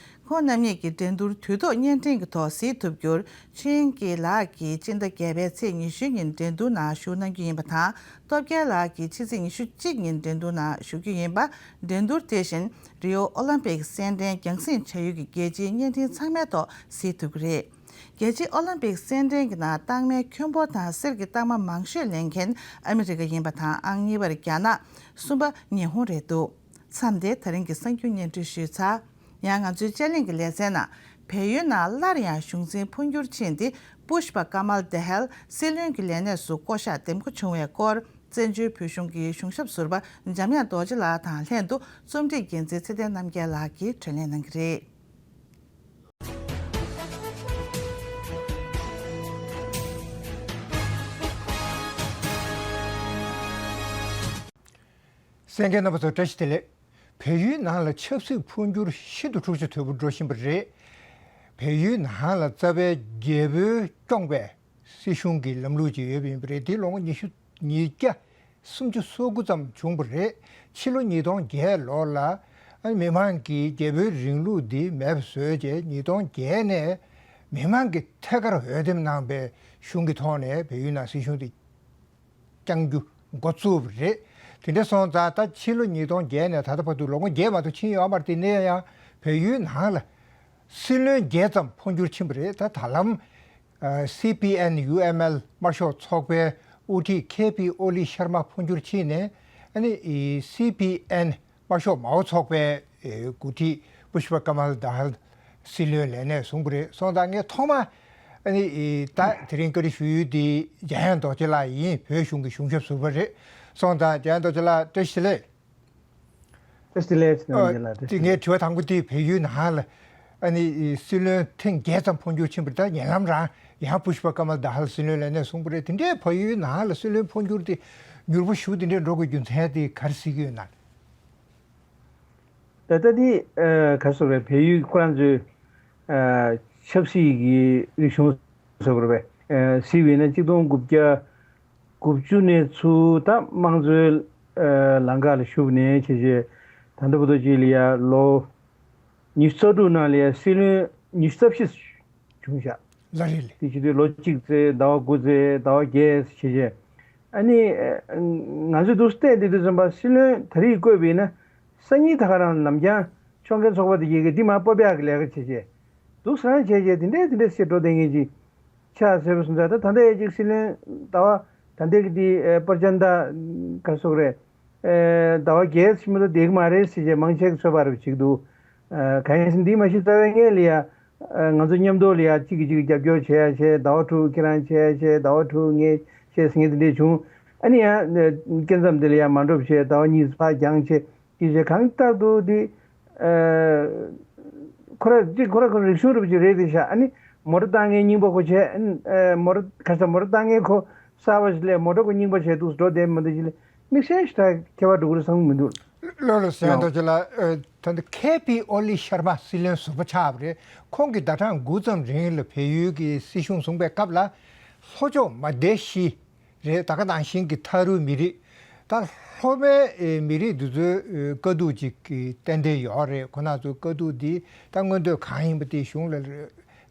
ཁོང་རྣམ་གཉིས་ཀྱི་འགྲན་བསྡུར་དུས་ཐོག་བརྙན་འཕྲིན་གྱི་ཐོག་གཟིགས་ཐུབ་རྒྱུར། ཆོས་དབྱིངས་སྐྱིད་ལགས་ཀྱིས་སྤྱི་ཟླ་བརྒྱད་པའི་ཚེས་ཉི་ཤུ་ཉིན་འགྲན་བསྡུར་ནང་ཞུགས་གནང་རྒྱུ་ཡིན་པ་དང་། སྟོབས་རྒྱལ་ལགས་ཀྱིས་ཕྱི་ཚེས་ཉི་ཤུ་གཅིག་ཉིན་འགྲན་བསྡུར་ནང་ཞུགས་རྒྱུ་ཡིན་པ། འགྲན་བསྡུར་དེ་བཞིན་རི་ཨོ་ཨོ་ལིམ་པིག་སེམས་ཁྲལ་རྒྱང་སྲིང་བྱ་ཡུལ་གྱི་རྒྱལ་སྤྱིའི་བརྙན་འཕྲིན་ཚང་མའི་ཐོག་གཟིགས་ཐུབ་ཀྱི་རེད། རྒྱལ་སྤྱིའི་ཨོ་ལིམ་པིག་སེམས་ཁྲལ་གྱི་ནང་རྟགས་མའི་ཁྱོན་འབོར་དང་གསེར་གྱི་རྟགས་མ་མང་ཤོས་ལེན་མཁན་ཨ་མི་རི་ཀ་ཡིན་པ་དང་། ཨང་གཉིས་པར་རྒྱ་ནག་གསུམ་པ་ཉི་ཧོང་རེད་འདུག་མཚམས་འདིར་ད་རིང་གི་གསར་འགྱུར་སྙན་སྒྲོན་ཞུས་ཚར། ཡང་ང་ཚོའི་དཔྱད་གླེང་གི་ལེ་ཚན་ནང་། བལ་ཡུལ་ནང་སླར་ཡང་གཞུང་འཛིན་འཕོ་འགྱུར་ཕྱིན་ཏེ། པུཤ་པ་ཀ་མལ་དེ་ཧལ་སྲིད་བློན་གྱི་ལས་གནས་སུ་བསྐོ་གཞག་འདེམས་བསྐོ་བྱུང་བའི་སྐོར། བཙན་བྱོལ་བོད་གཞུང་གི་གཞུང་ཞབས་ཟུར་པ་འཇམ་དབྱངས་རྡོ་རྗེ་ལགས་དང་ལྷན་དུ་རྩོམ་སྒྲིག་འགན་འཛིན་ཚེ་བརྟན་རྣམ་རྒྱལ་ལགས་ཀྱིས་དྲིས་ལན་གནང་གི་རེད། གསན་མཁན་རྣམ་པ་ཚོ་བཀྲ་ཤིས་བདེ་ལེགས། བལ་ཡུལ་ནང་ལ་ཆབ་སྲིད་འཕོ་འགྱུར་ཤིན་ཏུ་འཁྲུག་ཆ་དོད་པོ་འགྲོ་བཞིན་པ་རེད། བལ་ཡུལ་ནང་ལ་རྩ་བའི་རྒྱལ་པོས་སྐྱོང་པའི་སྲིད་གཞུང་གི་ལམ་ལུགས་ཅིག་ཡོད་པ་ཡིན་པ་རེད། འདི་ལོ་ངོ་ཉི་ཤུ་ཉིས་བརྒྱ་སུམ་ཅུ་སོ་དགུ་ཙམ་བྱུང་བ་རེད། ཕྱི་ལོ་ཉིས་སྟོང་བརྒྱད་ལོར་ལ་ཨ་མི་མང་གིས་རྒྱལ་པོའི་རིང་ལུགས་འདི་མེད་པ་བཟོས་རྗེས་ཉིས་སྟོང་བརྒྱད་ནས་མི་མང་གིས་ཐད་ཀར་འོས་འདེམས་གནང་པའི་གཞུང་གི་ཐོག་ནས་བལ་ཡུལ་ནང་སྲིད་གཞུང་འདི་བསྐྱང་རྒྱུ་འགོ་བཙུགས་པ་རེད། དེ་འདྲ་སོང་ཙང་ད་ཕྱི་ལོ་ཉིས་སྟོང་བརྒྱད་ནས་ད་ལྟ་བར་དུ་ལོ་ངོ་བརྒྱད་མ་གཏོགས་ཕྱིན་ཡོད་མ་རེད། དེ་ནས་ཡང་བལ་ཡུལ་ནང་ལ་སྲིད་བློན་བརྒྱད་ཙམ་འཕོ་འགྱུར་ཕྱིན་པ་རེད། ད་ད་ལམ་སི་པི་ཨེན་ཡུ་ཨེམ་ཨེལ་དམར་ཤོག་ཚོགས་པའི་དབུ་ཁྲིད་ཁེ་པི་ཨོ་ལི་ཤར་མ་འཕོ་འགྱུར་ཕྱིན་ནས། ཨ་ནི་སི་པི་ཨེན་དམར་ཤོག་མའོ་ཚོགས་པའི་འགོ་ཁྲིད་པུཤ་པ་ཀ་མལ་དྷ་ཧལ་སྲིད་བློན་ལས་གནས་བཟུང་བ་རེད། སོང་ཙང་ངས་ཐོག་མ་ཨ་ནི་ད་དེ་རིང་བཀའ་འདྲི་ཞུ་ཡུལ་དེ་འཇམ་དབྱངས་རྡོ་རྗེ་ལགས་ཡིན། བོད་གཞུང་གི་གཞུང་ཞབས་ཟུར་པ་རེད། སོང་ཙང་འཇམ་དབྱངས་རྡོ་རྗེ་ལགས་བཀྲ་ཤིས་བདེ་ལེགས། བཀྲ་ཤིས་བདེ་ལེགས། ཨ། རྣམ་པ་ལ་བཀྲ་ཤིས་དེ་ངའི་བདེ་ལེགས། དྲི་བ་དང་པོ་དེ་བལ་ཡུལ་ནང་ལ་ཨ་ནི་སྲིད་བློན་ཐེངས་བརྒྱད་ཙམ་འཕོ་འགྱུར་ཕྱིན་པ་རེད། ད་ཉེ་ལམ་རང་ཡང་པུཤ་པ་ཀ་མལ་དྷ་ཧལ་སྲིད་བློན་ལས་གནས་བཟུང་བ་རེད། དེ་འདྲའི་བལ་ཡུལ་ནང་ལ་སྲིད་བློན་འཕོ་འགྱུར་དེ་མྱུར་པོ་ཞེ་པོ་དེ་འདྲའི་འགྲོ་དགོས་རྒྱུ་མཚན་དེ་ག་རེ་གཟིགས་ཀྱི་ཡོད་ན། ད་ལྟ་དེ་ཨ་ག་རེ་ཟེར་དགོས་རེད། བལ་ཡུལ་ཁོ་རང་ཚོའི་ཨ་ཆབ་སྲིད་ཀྱི་རིག་གཞུང་ཟེར་དགོས་རེད་པས། ཨ་གཟིགས་པ་ཡིན་ན་གཅིག་སྟོང་དགུ་བརྒྱ་དགུ་བཅུ་ནས་ཚུར་ད་དམངས་གཙོའི་ཨ་ལམ་ཁ་ལ་ཞུགས་ནས་བྱས་བྱས་ད་ལྟ་བར་དུ་ཅིག་ལ་ཡ་ལོ་ཉི་ཤུ་རྩ་དྲུག་ནང་ལ་ཡ་སྲིད་བློན་ཉི་ཤུ་རྩ་བཞི་བྱུང་བཞག་ལ་རེད་ལེ། དེ་བྱེད་དུས་ལོ་གཅིག་ཙམ་ཟླ་བ་དགུ་ཙམ་ཟླ་བ་བརྒྱད་ཙམ་བྱས་བྱས། ཨ་ནི་ཨ་ང་ཚོས་འདུག་སེ་བལྟས་བསྡད་དུས་ཙམ་པ་སྲིད་བློན་ད་རེས་བསྐོས་པ་ཡིན་ན་སང་ཉིན་ད་ག་རང་ལམ་རྒྱང་ཕྱོགས་འགལ་ཚོགས་པ་དེ་གྱིས་འདི་མར་སྤོ་བྱ་གི་ལས་ཀ་བྱས་བྱས། འདུག་སེ་རང་བྱས་བྱས་དེ་འདྲས་དེ་འདྲས་སེ་འགྲོ་བསྡད་མཁན་ཅིག་ཆགས་སྲིད་པ་སོང་ཙང་། ད་ད་ལྟ་ཡ་གཅིག་སྲིད་བློན་ཟླ་བ་ད་ལྟའི་གི་དེ་ཨ་པར་ཅན་ད་ག་རེ་ཟེར་དགོས་རེད། ཨ་ཟླ་བ་བརྒྱད་ཕྱིན་མ་གཏོགས་བསྡད་ཀྱི་མ་རེད་ཟེར་བྱས་མང་ཆེ་གིས་ཚོད་དཔག་རེ་བྱེད་ཀྱི་འདུག་ཨ་གང་ཡིན་ཟེར་ན་འདི་མ་གཞི་རྩ་བའི་སྔོན་ལ་ཡ་ཨ་ང་ཚོ་མཉམ་དུ་ལ་ཡ་གཅིག་གིས་གཅིག་རྒྱབ་སྐྱོར་བྱེད་ཡ་བྱས། ཟླ་བ་དྲུག་ཁྱེད་རང་བྱེད་ཡ་བྱས། ཟླ་བ་དྲུག་ངས་བྱས་ཟེར་མཁན་དེ་འདྲས་བྱུང་། ཨ་ནི་ཡང་ཨ་སྐབས་མཚམས་དེ་ལ་ཡ་མ་འགྲོ་བྱས་ཟླ་བ་གཉིས་ཕར་འགྱངས་བྱས། དེ་བྱས་གང་ལྟར་དུ་དེ་ཨ་ཁོ་ར་ཅིག་ཁོ་ར་ཁོ་ར་རིག་གཞུང་རུ་ཅིག་རེད་དེ་ཤག་ཨ་ནི་མོ་ཊ་བཏང་མཁན་རྙིང་པ་ཁོ་བྱས། ཨ་ནི་ཨ་མོ་ཊ་ག་རེ་ཟེར། མོ་ཊ་བཏང་མཁན་ཁོ་གསར་པ་ཞིག་སླེབས། མོ་ཊ་ཁོ་རྙིང་པ་བྱས་འདུག་སེ་འགྲོ་བསྡད་མི་འདུག་ཅིག་ལ་དམིགས་བསལ་ཞིག་ད་ཁྱད་པར་འགྲོ་གི་རེད་བསམ་གྱི་མི་འདུག་ལགས་ལགས་སོ། ཡང་ལགས། རྡོ་རྗེ་ལགས། ཨ་ད་ལྟ་ཁེ་པི་ཨོ་ལི་ཤར་མ་སྲིད་བློན་ཟུར་པ་ཆགས་པ་རེད། ཁོང་གིས་ཟླ་གྲངས་དགུ་ཙམ་རིང་ལ་བལ་ཡུལ་གྱི་སྲིད་གཞུང་བཟུང་པའི་སྐབས་ལ་ལྷོ་ཕྱོགས་མ་དེ་ཤི་རེད། ད་ག་ནང་བཞིན་གྱི་ཐ་རུ་མི་རིགས། ད་ལྷོ་པའི་ཨེ་མི་རིགས་འདི་ཚོའི་ཨེ་དཀའ་སྡུག་ཅིག་གི་ཏན་ཏན་ཡོད་རེད། ཁོ་རང་ཚོའི་དཀའ་སྡུག་འདི་ད་མངོན་འདོད་གང་ཡིན་པ་དེ་གཞུང་ལ་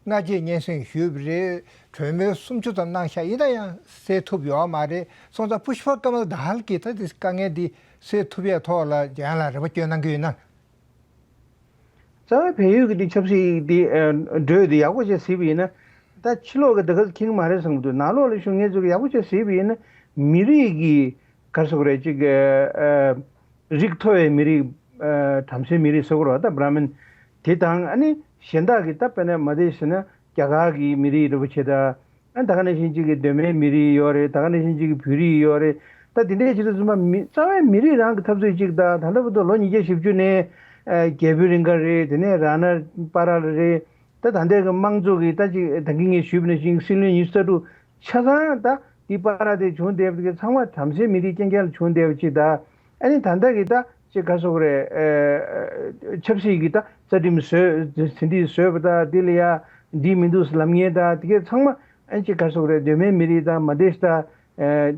སྔ་རྗེས་སྙན་སེང་ཞུས་པ་རེད། གྲོས་མོལ་སུམ་ཅུ་ཙམ་གནང་ཤག་ཡིན་ན་ཡང་སེལ་ཐུབ་ཡོད་མ་རེད། སོང་ཙང་པུཤ་པ་ཀ་མལ་དྷ་ཧལ་གྱིས་ད་དེ་དཀའ་ངལ་འདི་སེལ་ཐུབ་ཡས་ཐོག་ལ་རྒྱ་ལ་རེ་བ་བསྐྱོན་གནང་གི་ཡོད་ན། རྩ་བའི་བལ་ཡུལ་གྱི་འདི་ཆབ་སྲིད་འདི་ཨ་འགྲོས་འདི་ཡག་པོ་བྱས་གཟིགས་པ་ཡིན་ན། ད་ཕྱི་ལོགས་ཀྱི་འདི་ག་ཚོད་མཁྱེན་གྱི་མ་རེད་བསམ་གྱི་འདུག་ནང་ལོགས་ལ་བཞུགས་མཁན་ཚོ་གིས་ཡག་པོ་བྱས་གཟིགས་པ་ཡིན་ན། མི་རིགས་ཀྱི་ག་རེ་ཟེར་དགོས་རེད། ཅིག་ཨ་རིགས་མཐོ་བའི་མི་རིགས། ཨ་བྲམ་ཟེའི་མི་རིགས་ཟེར་དགོས་རེད་པ། ད་བྷ་ར་མིན་དེ་དང་། ཨ་ནི་གཞན་དག་གི་ད་དཔེར་ན་མ་དེ་བྱས་ན་རྒྱ་གར་གྱི་མི་རིགས་རེད་པ་བྱས། ད་ཨ་ད་ག་ནང་བཞིན་ཅིག་གི་གདོད་མའི་མི་རིགས་ཡོད་རེད། ད་ག་ནང་བཞིན་ཅིག་གི་བོད་རིགས་ཡོད་རེད། ད་དེ་འདྲའི་ཆེད་དུ་ཚང་མ་མི་རྩ་བའི་མི་རིགས་རང་གི་འཐབ་རྩོད་ཅིག་ད་ད་ལྟ་བར་དུ་ལོ་ཉིས་བརྒྱ་བཞི་བཅུ་ནས་ཨ་རྒྱལ་པོའི་རིང་ག་རེད། དེ་ནས་ར་ན་པ་ར་ལ་རེད། ད་ད་ལྟའི་གི་དམངས་གཙོ་གི་ད་ཅིག་ད་གིན་ངས་ཞུས་པ་ནང་བཞིན་སྲིད་བློན་ཉི་ཤུ་རྩ་དྲུག་ཆ་ཚང་ད་འདི་པ་ར་དེ་བྱུང་བསྡད་པ་དེ་གི་ཚང་མ་བྲམ་ཟེའི་མི་རིགས་རྐྱང་རྐྱང་ལ་བྱུང་བསྡད་པ་ཅིག་ད་ཨ་ནི་ད་ལྟ་གི་ད་ཅིག་ག་རེ་ཟེར་དགོས་རེད། ཨ་ཆབ་སྲིད་ཀྱི་ད་རྩ་ཁྲིམས་བཟོས་ཟིན་བྲིས་བཟོས་པ་ད་དེ་ལ་ཡ་འགྲིག་མི་འདུག་ལབ་མཁན་ད་དེ་གས་ཚང་མ་ཨ་ཅིག་ག་རེ་ཟེར་དགོས་རེད། གདོད་མའི་མི་རིགས་ད་མ་དེ་ཤི་ད་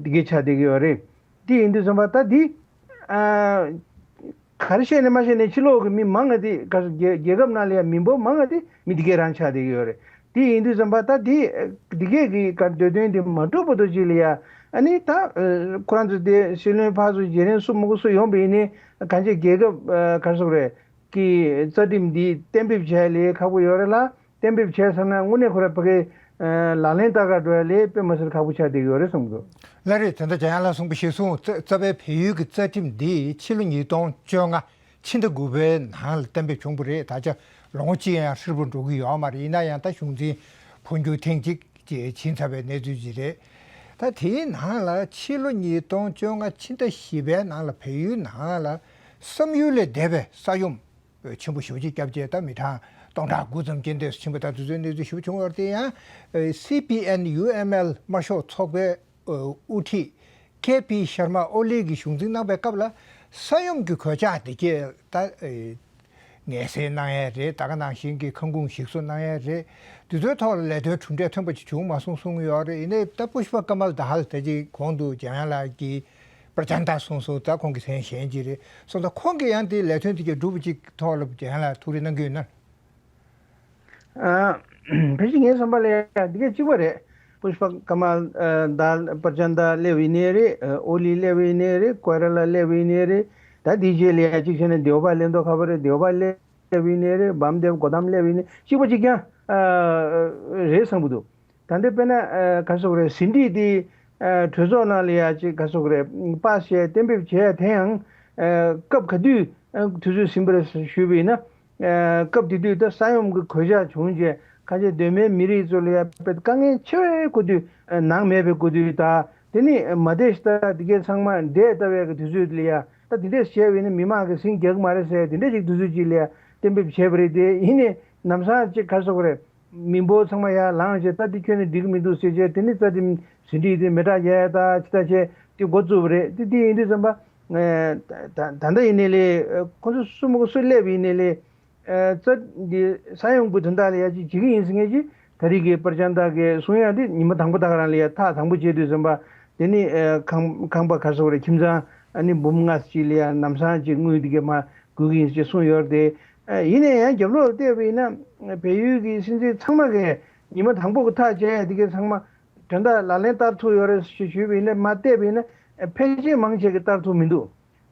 དེ་གས་ཆགས་བསྡད་ཀྱི་ཡོད་རེད། དེ་ཡིན་དུས་ཙམ་པ་ད་འདི་ཨ་ག་རེ་བཤད་ནས་མ་བཤད་ནས་ཕྱི་ལོགས་ཀྱི་མི་མང་ང་དེ་ག་རེ་རྒྱལ་རྒྱལ་ཁབ་ནང་ལ་ཡ་མི་འབོར་མང་ང་དེ་མི་དེ་གས་རང་ཆགས་བསྡད་ཀྱི་ཡོད་རེད། དེ་ཡིན་དུས་ཙམ་པ་ད་དེ་དེ་གས་ཀྱི་ག་འདོད་དོན་དེ་མ་འགྲུབ་བར་དུ་ཅིག་ལ་ཡ་ཨ་ནི་ད་ཁོ་རང་ཚོ་དེ་སྲིད་བློན་ཕར་ཚུར་བརྗེ་རན་སུ་མ་གོ་སུ་ཡོང་པ་ཡིན་ནའི་གང་ཅི་རྒྱལ་ཁབ་ག་རེ་ཟེར་དགོས་རེད། ཀྱི་རྩ་ཁྲིམས་འདི་གཏན་འབེབས་བྱས་ལས་ཁག་པོ་ཡོད་རེད་ལ། གཏན་འབེབས་བྱས་ཚར་ན་དངོས་གནས་ཁོ་ར་ཕ་གི་ལག་ལེན་བསྟར་ག་འགྲོ་ཡ་ལས་དཔེ་མ་སྲིད་ཁག་པོ་ཆགས་བསྡད་ཀྱི་ཡོད་རེད་བསམ་གྱི་འདུག་ལགས་རེད། དེ་འདྲ་འཇམ་དབྱངས་ལགས་གསུངས་པ་གཞིར་བཟུང་རྩ་རྩ་བའི་བལ་ཡུལ་གྱི་རྩ་ཁྲིམས་འདི་ཕྱི་ལོ་ཉིས་སྟོང་བཅོ་ལྔ་ཕྱི་ཟླ་དགུ་པའི་ནང་ལ་གཏན་འབེབས་བྱུང་བ་རེད། ད་ཆ་ལོ་ངོ་གཅིག་ཡང་ཧྲིལ་པོ་འགྲོ་གི་ཡོད་མ་རེད། ཡིན་ན་ཡང་ད་གཞུང་འཛིན་འཕོ་འགྱུར་ཐེངས་གཅིག་ཅེས་ཕྱིན་ཚར་བའི་གནས་ཚུལ་ཅིག་རེད། ད་དེའི་ནང་ལ་ཕྱི་ལོ་ཉིས་སྟོང་བཅོ་ལྔ་ཕྱི་ཟླ་བཞི་པའི་ནང་ལ་བལ་ཡུལ་ནང་ལ་བསམ་ཡུལ་ལས་འདས་པའི་ས་ཡོམ་ཆེན་པོ་ཞེ་པོ་ཅིག་བརྒྱབ་རྗེས་ད་མི་གྲངས་སྟོང་ཕྲག་དགུ་ཙམ་རྐྱེན་འདས་སུ་ཕྱིན་པ་དང་དེ་ཚོའི་གནས་ཚུལ་ཞེ་པོ་བྱུང་ཡོད་རེད། དེ་ཡང་སི་པི་ཨེན་ཡུ་ཨེམ་ཨེལ་དམར་ཤོག་ཚོགས་པའི་དབུ་ཁྲིད་ཀེ་པི་ཤར་མ་ཨོ་ལི་གིས་གཞུང་འཛིན་གནང་པའི་སྐབས་ལ་ས་ཡོམ་གྱི་གོད་ཆག་དེ་གས་ད། ངལ་སེལ་གནང་ཡས་རེད། ད་ག་ནང་བཞིན་གྱི་ཁང་ཁུངས་ཞིག་གསོ་གནང་ཡས་རེད། དེ་ཚོའི་ཐོག་ལ་ལས་དོན་གྲུབ་འབྲས་ཐོན་པ་ཅིག་བྱུང་མ་སོང་གསུང་ཡོད་རེད། ཡིན་ནའི་ད་པུཤ་པ་ཀ་མལ་དྷ་ཧལ་ད་ཅིག་གོང་དུ་འཇམ་དབྱངས་ལགས་ཀྱིས་པྲ་ཅན་ད་གསུངས་སོང་། ད་ཁོང་གི་མཚན་གཞན་ཅིག་རེད་སོང་ཙང་ཁོང་གིས་ཡང་དེ་ལས་དོན་དེ་གས་འགྲུབ་པ་ཅིག་ཐོག་ལ་འཇམ་དབྱངས་ལགས་ཐུགས་རེ་གནང་གི་ཡོད་ན། ཨ། ཕལ་ཆེར་ངའི་བསམ་པ་ལ་ཡང་འདི་གས་གཅིག་པ་རེད། པུཤ་པ་ཀ་མལ་ཨ་དཱལ་པར་ཅན་དཱ་སླེབས་ཡིན་ནའི་རེད། ཨ་ཨོ་ལི་སླེབས་ཡིན་ནའི་རེད། ཀོ་ཡ་ར་ལ་སླེབས་ཡིན་ནའི་རེད། ད་དེའི་རྗེས་ལ་ཡ་གཅིག་བྱས་ན་དེའུ་བ་སླེབས་མདོག་ཁ་པོ་རེད། དེའུ་བ་སླེབས་ཡིན་ནའི་རེད། བམ་སྡེབ་སྒོ་ཐམ་སླེབས་ཡིན་ནའི་གཅིག་པ་གཅིག་རྐྱང་ཨ་རེད་བསམ་གྱི་འདུག་ད་འདི་དཔེར་ན་ཨ་ག་རེ་ཟེར་དགོས་རེད། ཟིན་བྲིས་དེ་ཨ་གྲོས་ཚོགས་ནང་ལ་ཡ་གཅིག་ག་རེ་ཟེར་དགོས་རེད། པ་སི་བྱས་གཏན་འབེབས་བྱས་དེ་ཡང་ཨ་སྐབས་ག་དུས་ཨ་དུས་ཚོད་ཟིན་པ་རེད་ཞུས་པ་ཡིན་ན། ཨ་སྐབས་དེ་དུས་ད་ས་ཡོམ་གྱི་གོད་ཆག་བྱུང་རྗེས་ཁ་ཆེ་གདོད་མའི་མི་རིགས་ཚོ་ལ་ཡ་དཔེ་དཀའ་ངལ་ཆེ་བའི་སྐབས་དུས་ཨ་ནང་མེད་པའི་སྐབས་དུས་ད་དེ་ནི་མ་བསྡད་ཤི་ད་དེ་གའི་ཚང་མ་འདྲེས་ལྟ་བའི་གི་དུས་ཚོད་ལ་ཡ་ད་དེ་འདྲས་བྱས་པ་ཡིན་ན་མི་མང་གི་ཟིང་རྒྱག་གི་མ་རེད་ཟེར་དེ་འདྲས་ཅིག་དུས་ཚོད་ཅིག་ལ་ཡ་གཏན་འབེབས་བྱས་པ་རེད། དེ་ཡིན་ནའི་ལམ་སང་ཅིག་ག་རེ་ཟེར་དགོས་རེད། མི་འབོར་ཚང་མ་ཡར་ལངས་བྱས་ད་འདི་ཁྱོན་ནས་འགྲིག་གི་མི་འདུག་ཟེར་བྱས་དེ་ནི་རྩ་དེ་ཟིན་བྲིས་དེ་མེ་སྲེག་རྒྱག་ཡ་ད་ཅི་ད་བྱས་དེ་འགོ་བཙུགས་པ་རེད། དེ་དེ་ཡིན་དུས་ཙམ་པ་ད་ད་ལྟ་ཡིན་ནའི་ལས་ཁོ་ཚོ་སུ་མ་གོ་སུ་སླེབས་ཡིན་ནའི་ལས་རྩ་འདི་ས་ཡོམ་གྱི་དོན་དག་ལ་ཡ་ཅིག་བྱེད་ཀྱི་ཡིན་ཟེར་མཁན་ཅིག་ད་རེས་ཀྱི་པར་ཅན་དག་གིས་གསུང་ཡ་དེ་ཉི་མ་དང་པོ་དག་རང་ལ་ཡ་ཐག་དང་པོ་བྱས་དུས་ཙམ་པ་དེ་ནི་ཁང་ཁང་པ་ག་རེ་ཟེར་དགོས་རེད། ཁྱིམ་ཚང་ཨ་ནི་འབུམ་ལྔ་ཅིག་ལ་ཡ་ལམ་སང་ཅིག་དངུལ་དེ་གས་མར་དགོས་ཀྱི་ཡིན་ཟེར་གསུངས་ཡོད་རེད་དེ། ཡིན་ནའི་ཡང་རྒྱབ་ལོགས་བལྟས་པ་ཡིན་ན་བལ་ཡུལ་གྱི་སྲིད་འཛིན་ཚང་མ་གིས་ཉི་མ་དང་པོ་གི་ཐག་བཅད་ཡ་དེ་གས་ཚང་མ་དོན་དག་ལག་ལེན་བསྟར་ཐུབ་ཡོད་རེད་ཞེས་ཞུས་པ་ཡིན་ན་མར་བལྟས་པ་ཡིན་ན་ཕལ་ཆེར་མང་ཆེ་གིས་བསྟར་ཐུབ་མི་འདུག་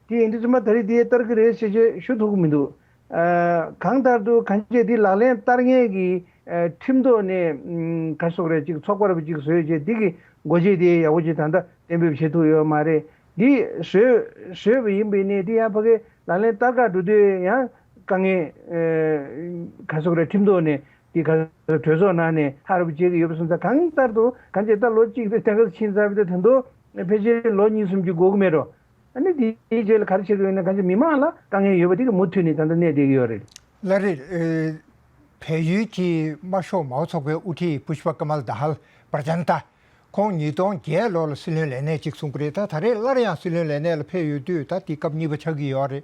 དེ་ཡིན་དུས་ཙམ་པ་ད་རེས་དེ་བསྟར་གི་རེད་ཞེས་ཞེས་ཞུ་ཐུབ་ཀྱི་མི་འདུག་ཨ་གང་ལྟར་དུ་གང་ཅི་དེ་ལག་ལེན་བསྟར་མཁན་གྱི་ཨ་ཁྲིམས་ཐོག་ནས་ཨམ་ག་རེ་ཟེར་དགོས་རེད། ཅིག་ཚོགས་པ་རུ་ཅིག་བཟོས་རྗེས་དེ་གི་སྒོ་འབྱེད་དེ་ཡག་པོ་ཅིག་ད་ལྟ་གཏན་འབེབས་བྱེད་ཐུབ་ཡོད་མ་རེད། འདི་བཟོས་བཟོས་པ་ཡིན་པས་ནས་དེ་ཡང་ཕ་གི་ལག་ལེན་བསྟར་ག་འགྲོ་དུས་ཡང་དཀའ་ངལ་ཨ་ག་རེ་ཟེར་དགོས་རེད། ཁྲིམས་ཐོག་ནས་དེ་ག་རེ་གྲོས་ཚོགས་ནང་ནས་ཧ་རུ་བྱེད་ཀྱི་ཡོད་པ་སོང་ཙང་། གང་ལྟར་དུ་གང་ཅི་ད་ལོ་གཅིག་དེ་ཐེངས་ཁ་ཕྱིན་ཚར་བའི་དེ་ད་དུང་ཕལ་ཆེར་ལོ་གཉིས་གསུམ་ཅིག་འགོར་གི་མེད་འགྲོ། ཨ་ནི་དེའི་རྗེས་ལ་ག་རེ་བྱེད་དགོས་ཡོད་ན། གང་ཅི་མི་མང་ལ་དཀའ་ངལ་ཡོད་པ་དེ་གི་མུ་མཐུད་ནས་ད་ལྟ་གནས་བསྡད་ཀྱི་ཡོད་རེད། ལགས་རེད། ཨེ། བལ་ཡུལ་གྱི་དམར་ཤོག་མའོ་ཚོགས་པའི་དབུ་ཁྲིད་པུཤ་པ་ཀ་མལ་དཱ་ཧལ་པར་ཅན་ཏཱ། ཁོང་ཉིས་སྟོང་བརྒྱད་ལོ་ལ་སྲིད་བློན་ལས་གནས་གཅིག་བཟུང་གི་རེད། ད་ད་རེས་སླར་ཡང་སྲིད་བློན་ལས་གནས་ལ་ཕེབས་ཡོད་དུས་ད་དེ་སྐབས་གཉིས་པ་ཆགས་ཀྱི་ཡོད་རེད།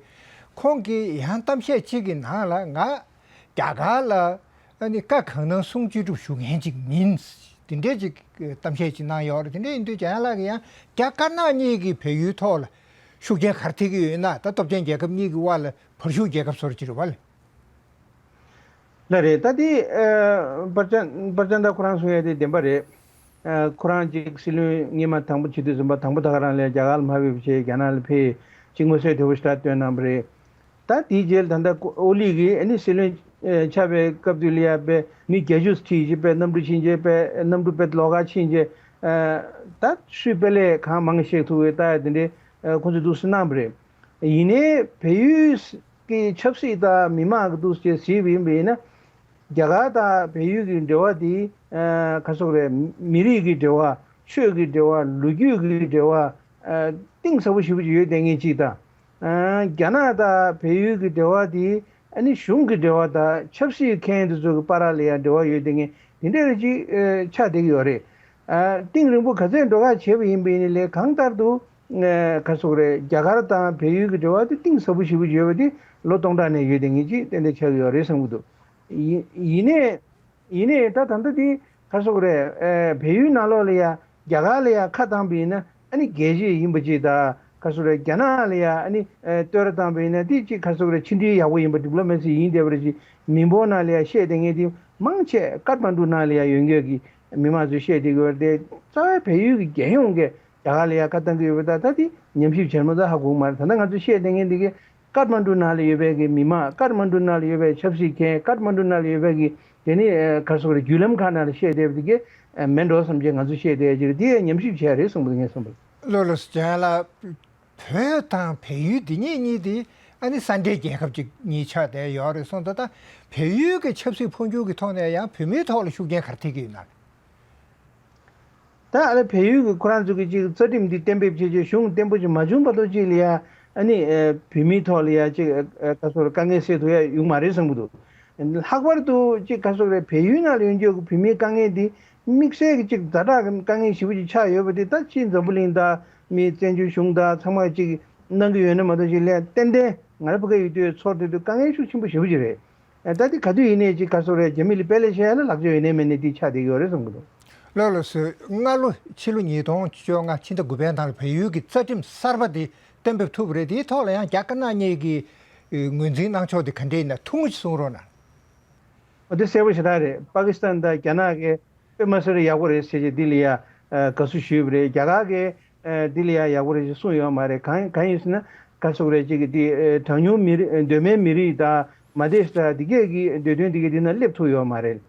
ཁོང་གིས་ཡང་གཏམ་བཤད་གཅིག་གི་ནང་ལ་ང་རྒྱ་གར་ལ་ཨ་ནི་བཀའ་གང་གནང་གསུང་ཅི་སྒྲུབ་ཞུ་མཁན་ཅིག་མིན། དེ་འདྲས་ཅིག་གཏམ་བཤད་ཅིག་གནང་ཡོད་རེད། དེ་འདྲས་ཡིན་དུས་འཇམ་དབྱངས་ལགས་ཀྱིས་ཡང་རྒྱ་དཀར་ནག་གཉིས་ཀྱིས་བལ་ཡུལ་ཐོག་ལ་ཤུགས་རྐྱེན་ག་རེ་ཐེབས་ཀྱི་ཡོད་ན། ད་སྟོབས་ཆེན་རྒྱལ་ཁབ་གཉིས་ཀྱི་དབར་ལ་བར་ཤུགས་རྒྱལ་ཁབ་བཟོ་རྒྱུ་རེད་བ་ལགས། ལགས་རེད། ད་དེ་ཨ་པར་ཅན་པར་ཅན་ཏཱ་ཁོ་རང་གསུང་ཡ་དེ་བདེན་པ་རེད། ཨ་ཁོ་རང་ཅིག་སྲིད་བློན་སྔོན་མ་དང་པོ་བྱེད་དུས་ཙམ་པ་དང་པོ་ད་ག་རང་ལ་རྒྱ་གར་ལ་མ་ཕེབས་བྱས་རྒྱ་ནག་ལ་ཕེབས་ཅིག་མངོན་གསལ་དོད་པོ་ཞེ་དྲག་བཏོན་གནང་བ་རེད། ད་དེའི་རྗེས་ལ་ད་ལྟ་ཨོ་ལི་གིས་ཨ་ནི་སྲིད་བློན་ཨ་ཆགས་པའི་སྐབས་དུས་ལ་ཡ་དཔེ་མི་བརྒྱད་ཅུ་ཁྲིད་ཅིག་དཔེ་གནམ་གྲུ་ཕྱིན་རྗེས་དཔེ་གནམ་གྲུ་དཔེ་ལོགས་ཀ་ཕྱིན་རྗེས་ཨ་ད་སུས་དཔེ་ལས་གང་མང་བཤད་ཐུབ་པའི་ལྟ་ཡ་དེ་འདྲའི་ཨ་ཁོ་ཚོས་འདུག་སེ་གནང་བ་རེད། ཡིན་ནའི་བལ་ཡུལ་གྱི་ཆབ་སྲིད་དང་མི་མང་གི་འདུག་ཅེས་གཟིགས་པ་ཡིན་པ་ཡིན་ན། རྒྱ་གར་དང་བལ་ཡུལ་གྱི་འབྲེལ་བ་དེ་ཨ་ག་རེ་ཟེར་དགོས་རེད། མི་རིགས་ཀྱི་འབྲེལ་བ། ཆོས་ཀྱི་འབྲེལ་བ། ལོ་རྒྱུས་ཀྱི་འབྲེལ་བ་ཨ་གཏིང་ཟབ་པོ་ཞེ་པོ་ཅིག་ཡོད་བསྡད་མཁན་ཅིག་དང་། ཨ་རྒྱ་ནག་དང་བལ་ཡུལ་གྱི་འབྲེལ་བ་དེ་ཨ་ནི་གཞུང་གི་འབྲེལ་བ་དང་ཆབ་སྲིད་མཁན་དེ་ཚོ་གི་བར་ལ་ཡང་འབྲེལ་བ་ཡོད་བསྡད་མཁན་དེ་འདྲ་ཅིག་ཨ་ཆགས་བསྡད་ཀྱི་ཡོད་རེད། ཨ་གཏིང་རིང་པོ་ག་ཚོད་འགྲོ་ག་བྱས་པ་ཡིན་པ་ཡིན་ནའི་ལས་གང་ལྟར་དུ། ཨ་ག་རེ་ཟེར་དགོས་རེད། རྒྱ་གར་དང་བལ་ཡུལ་གྱི་འབྲེལ་བ་དེ་གཏིང་ཟབ་པོ་ཞེ་པོ་ཡོད་པ་དེ་ལོ་སྟོང་ཕྲག་ནས་ཡོད་བསྡད་མཁན་ཅིག་ཏན་ཏན་ཆགས་ཀྱི་ཡོད་རེད་བསམ་གྱི་འདུག་ཡིན་ཡིན་ནའི་ཡིན་ནའི་ད་ད་ལྟ་དེ་ག་རེ་ཟེར་དགོས་རེད། ཨ་བལ་ཡུལ་ནང་ལོགས་ལ་ཡ་རྒྱ་གར་ལ་ཡ་ཁ་བཏང་པ་ཡིན་ན་ཨ་ནི་རྒྱལ་གཅེས་ཡིན་པ་ཅིག་དང་། ག་རེ་ཟེར་དགོས་རེད། རྒྱ་ནག་ལ་ཡ་ཨ་ནི་ཨ་བསྟོད་ར་བཏང་པ་ཡིན་ན་དེ་ཅིག་ག་རེ་ཟེར་དགོས་རེད། ཕྱི་འབྲེལ་ཡག་པོ་ཡིན་པ། ཌི་པི་ལོ་མེ་སི་ཡིན་བསྡད་པ་རེད། ཅིག་མི་འབོར་ནང་ལ་ཡ་བཤད་བསྡད་མཁན་དེ་མང་ཆེ་ཀཏ་མན་གྲུ་ནང་ལ་ཡ་ཡོད་མཁན་གྱི་མི་མང་ཚོས་བཤད་བསྡད་ཀྱི་ཡོད་རེད་དེ། རྩ་བའི་བལ་ཡུལ་གྱི་རྒྱལ་ཡོངས་ཀྱི་རྒྱ་གར་ལ་ཡ་ཁ་བཏང་གི་ཡོད་པ་ད་ད་དེ་ཉམས་ཞིབ་བྱས་མ་ཚད་ཧ་གོ་གི་མ་རེད། ད་ལྟ་ང་ཚོས་བཤད་བསྡད་མཁན་འདི་གས་ཀཏ་མན་གྲུ་ནང་ལ་ཡོད་པའི་གི་མི་མང་། ཀཏ་མན་གྲུ་ནང་ལ་ཡོད་པའི་ཆབ་སྲིད་མཁན། ཀཏ་མན་གྲུ་ནང་ལ་ཡོད་པའི་གི་དེ་ནི་ཨ་ག་རེ་ཟེར་དགོས་རེད། བརྒྱུད་ལམ་ཁག་ནང་ལ་བཤད་བསྡད་པ་འདི་གས་ཨ་མིན་འགྲོ་བསམ་བྱས་ང་ཚོས་བཤད་བསྡད་ཀྱི་རེད། དེ་ཡང་ཉམས་ཞིབ་བྱས་རེད་གསུངས་པ་ངས་གསུངས་པ་རེད། ལགས་ལགས་སོ། ལགས་ལགས། བོད་དང་བལ་ཡུལ་འདི་གཉིས་གཉིས་དེ་ཨ་ནི་ས་འབྲེལ་རྒྱལ་ཁབ་ཅིག་གཉིས་ཆགས་བསྡད་ཡོད་རེད་སོང་། ད་ལྟ་བལ་ཡུལ་གྱི་ཆབ་སྲིད་འཕོ་འགྱུར་གྱི་ཐོག་ནས་ཡང་བོད་མིའི་ཐོག་ལ་ཤུགས་རྐྱེན་ག་རེ་ཐེབས་ཀྱི་ཡོད་ན། ད་ཨ་ནི་བལ་ཡུལ་གྱི་ཁོ་རང་ཚོ་གི་ཅིག་རྩ་ཁྲིམས་འདི་གཏན་འབེབས་བྱས་རྗེས་གཞུང་བརྟན་པོ་ཅིག་མ་བྱུང་བར་དུ་ཅིག་ལ་ཡ་ཨ་ནི་ཨ་བོད་མིའི་ཐོག་ལ་ཡ་ཅིག་ཨ་ག་རེ་ཟེར་དགོས་རེད། དཀའ་ངལ་སེལ་ཐུབ་ཡ་ཡོང་མ་རེད་བསམ་གྱི་འདུག་ལྷག་པར་དུ་ཅིག་ག་རེ་ཟེར་དགོས་རེད། བལ་ཡུལ་ནང་ལ་ཡོད་རྒྱུ་གི་བོད་མིའི་དཀའ་ངལ་འདི་དམིགས་བསལ་གྱི་ཅིག་ཛ་དྲག་གི་དཀའ་ངལ་ཞེ་པོ་ཅིག་ཆགས་ཡོད་པ་དེ་ད་ཅིག་འཛམ་བུ་གླིང་དང་མི་བཙན་བྱོལ་གཞུང་དང་ཚང་མ་ཅིག་གནང་གི་ཡོད་ན་མ་གཏོགས་ཅིག་ལ་ཡ་ཏན་ཏན་ང་རང་ཕ་གིར་ཡོད་དུས་ཚོར་བསྡད་དུས་དཀའ་ངལ་ཤུགས་ཆེན་པོ་ཞེ་པོ་ཅིག་རེད། ཨ་ད་དེ་ག་དུས་ཡིན་ནའི་ཅིག་ག་རེ་ཟེར་དགོས་རེད། རྒྱ་མི་ལ་དཔེ་ལས་བཤད་ཡ་ལ་ལག་ཆོད་ཡོད་ནའི་མེད་ནའི་དེ་ཆགས་བསྡད་ཀྱི་ཡོད་རེད་བསམ་གྱི་འདུག་ལགས་ལགས་སོ། སྔ་ལོ་ཕྱི་ལོ་ཉིས་སྟོང་བཅོ་ལྔ་ཕྱི་ཟླ་དགུ་པའི་ནང་ལ་བལ་ཡུལ་གྱི་རྩ་ཁྲིམས་གསར་པ་དེ་གཏན་འབེབས་ཐུབ་པ་རེད། དེའི་ཐོག་ལ་ཡང་རྒྱ་དཀར་ནག་གཉིས་ཀྱིས་ཨེ་ངོས་འཛིན་གནང་ཕྱོགས་དེ་ག་འདྲས་ཡིན་ན་ཐུང་ངུ་ཞིག་གསུང་རོགས་གནང་། འོ་དེ་གསལ་པོ་ཞེ་དྲག་རེད། པ་ཀི་སི་ཐན་དང་རྒྱ་ནག་གི་ དཔེ་མ་སྲིད་ཡག་པོ་རེད་ཟེར་བྱས་འདི་ལ་ཡ་དགའ་བསུ་ཞུས་པ་རེད། རྒྱ་གར་གྱི་འདི་ལ་ཡ་ཡག་པོ་རེད་ཅེས་གསུངས་ཡོད་མ་རེད། གང་གང་ཡིན་ཟེར་ན་ག་རེ་ཟེར་དགོས་རེད། ཅིག་གི་འདི་གྲངས་ཉུང་མི་རིགས་གདོད་མའི་མི་རིགས་དང་མ་དེ་ས་འདི་གས་ཀྱི་འདོད་དོན་འདི་གས་འདི་ན་སླེབས་ཐུབ་ཡོད་མ་རེད།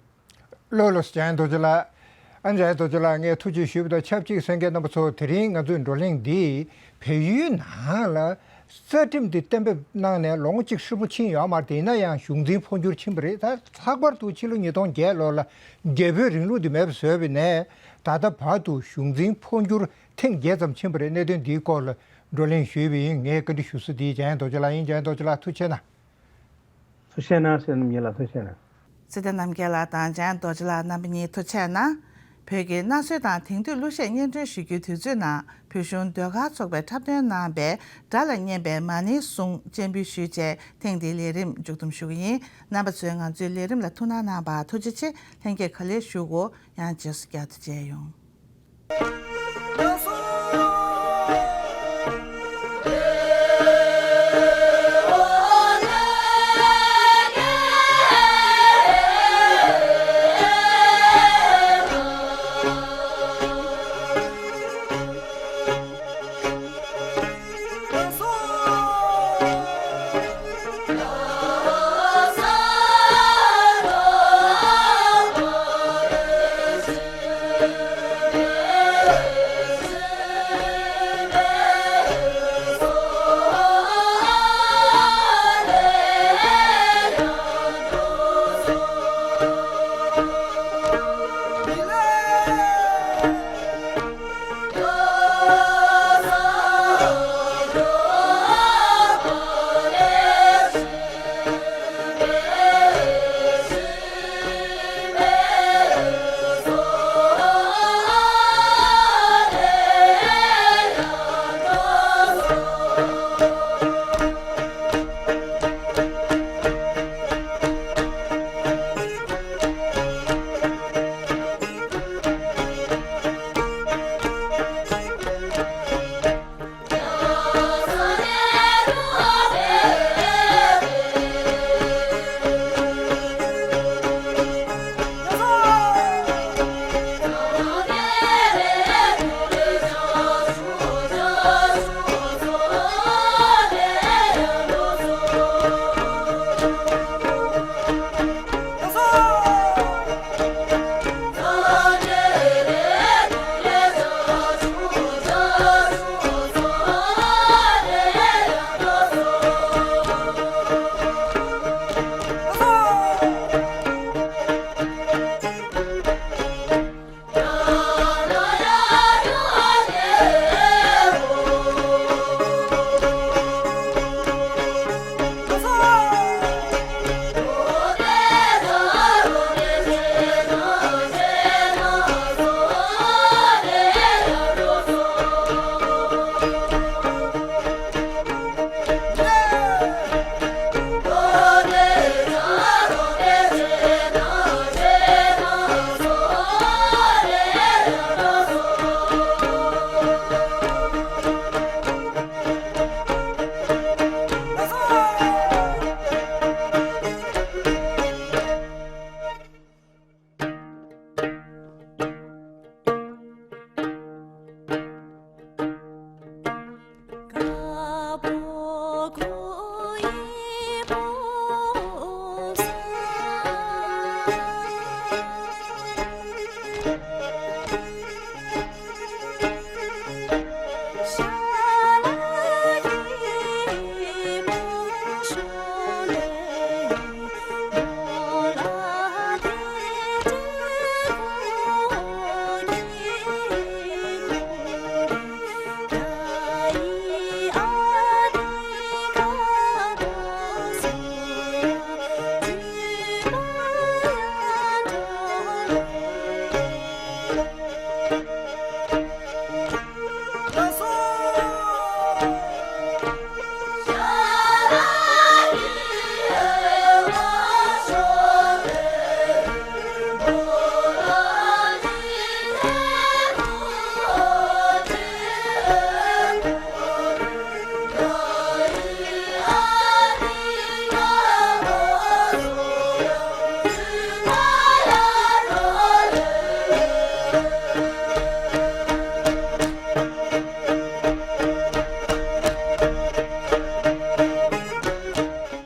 ལགས་ལགས་འཇམ་དབྱངས་རྡོ་རྗེ་ལགས། ཨ་འཇམ་དབྱངས་རྡོ་རྗེ་ལགས་ངས་ཐུགས་རྗེ་ཞུས་པ་དང་ཆབས་ཅིག་གསན་མཁན་རྣམ་པ་ཚོ་དེ་རིང་ང་ཚོའི་བགྲོ་གླེང་འདི་བལ་ཡུལ་ནང་ལ་རྩ་ཁྲིམས་འདི་གཏན་འབེབས་གནང་ནས་ལོ་ངོ་གཅིག་ཧྲིལ་པོ་ཕྱིན་ཡོད་མ་རེད། དེ་ཡིན་ན་ཡང་གཞུང་འཛིན་འཕོ་འགྱུར་ཕྱིན་པ་རེད། ད་ལྷག་པར་དུ་ཕྱི་ལོ་ཉིས་སྟོང་བརྒྱད་ལོ་ལ་རྒྱལ་པོའི་རིང་ལུགས་འདི་མེད་པ་བཟོས་པ་ནས་ད་ལྟ་བར་དུ་གཞུང་འཛིན་འཕོ་འགྱུར་ཐེངས་བརྒྱད་ཙམ་ཕྱིན་པ་རེད། གནད་དོན་འདིའི་སྐོར་ལ་བགྲོ་གླེང་ཞུས་པ་ཡིན། ངས་བཀའ་འདྲི་ཞུ་ས་འདི་འཇམ་དབྱངས་རྡོ་རྗེ་ལགས་ཡིན། འཇམ་དབྱངས་རྡོ་རྗེ་ལགས་ཐུགས་རྗེ་གནང་། ཐུགས་རྗེ་གནང་། བསོད་ནམས་ཉིན་ལ་ཐུགས་རྗེ་གནང་། ཚེ་བརྟན་རྣམ་རྒྱལ་ལགས་དང་འཇམ་དབྱངས་རྡོ་རྗེ་ལགས་རྣམ་པ་གཉིས་ཐུགས་རྗེ་གནང་། བོད་ཀྱི་གནའ་སྲོལ་དང་དེང་དུས་གླུ་གཞས་སྙན་སྒྲོན་ཞུ་རྒྱུའི་དུས་ཚོད་ནང་བོད་གཞུང་ཟློས་གར་ཚོགས་པས་འཁྲབ་སྟོན་གནང་བའི་སྒྲ་ལ་སྙན་པའི་མ་ཎིའི་གཟུངས་སྤྱན་འབུལ་ཞུས་རྗེས་ཐེངས་འདིའི་ལས་རིམ་མཇུག་བསྡོམས་ཞུ་གི་ཡིན། རྣམ་པ་ཚོས་ང་ཚོའི་ལས་རིམ་ལ་ཐུགས་སྣང་གནང་བར་ཐུགས་རྗེ་ཆེ། ལྷན་རྒྱས་ག་ལེར་བཞུགས་གོ། ཡང་རྗེས་སུ་བསྐྱར་དུ་མཇལ་ཡོང་།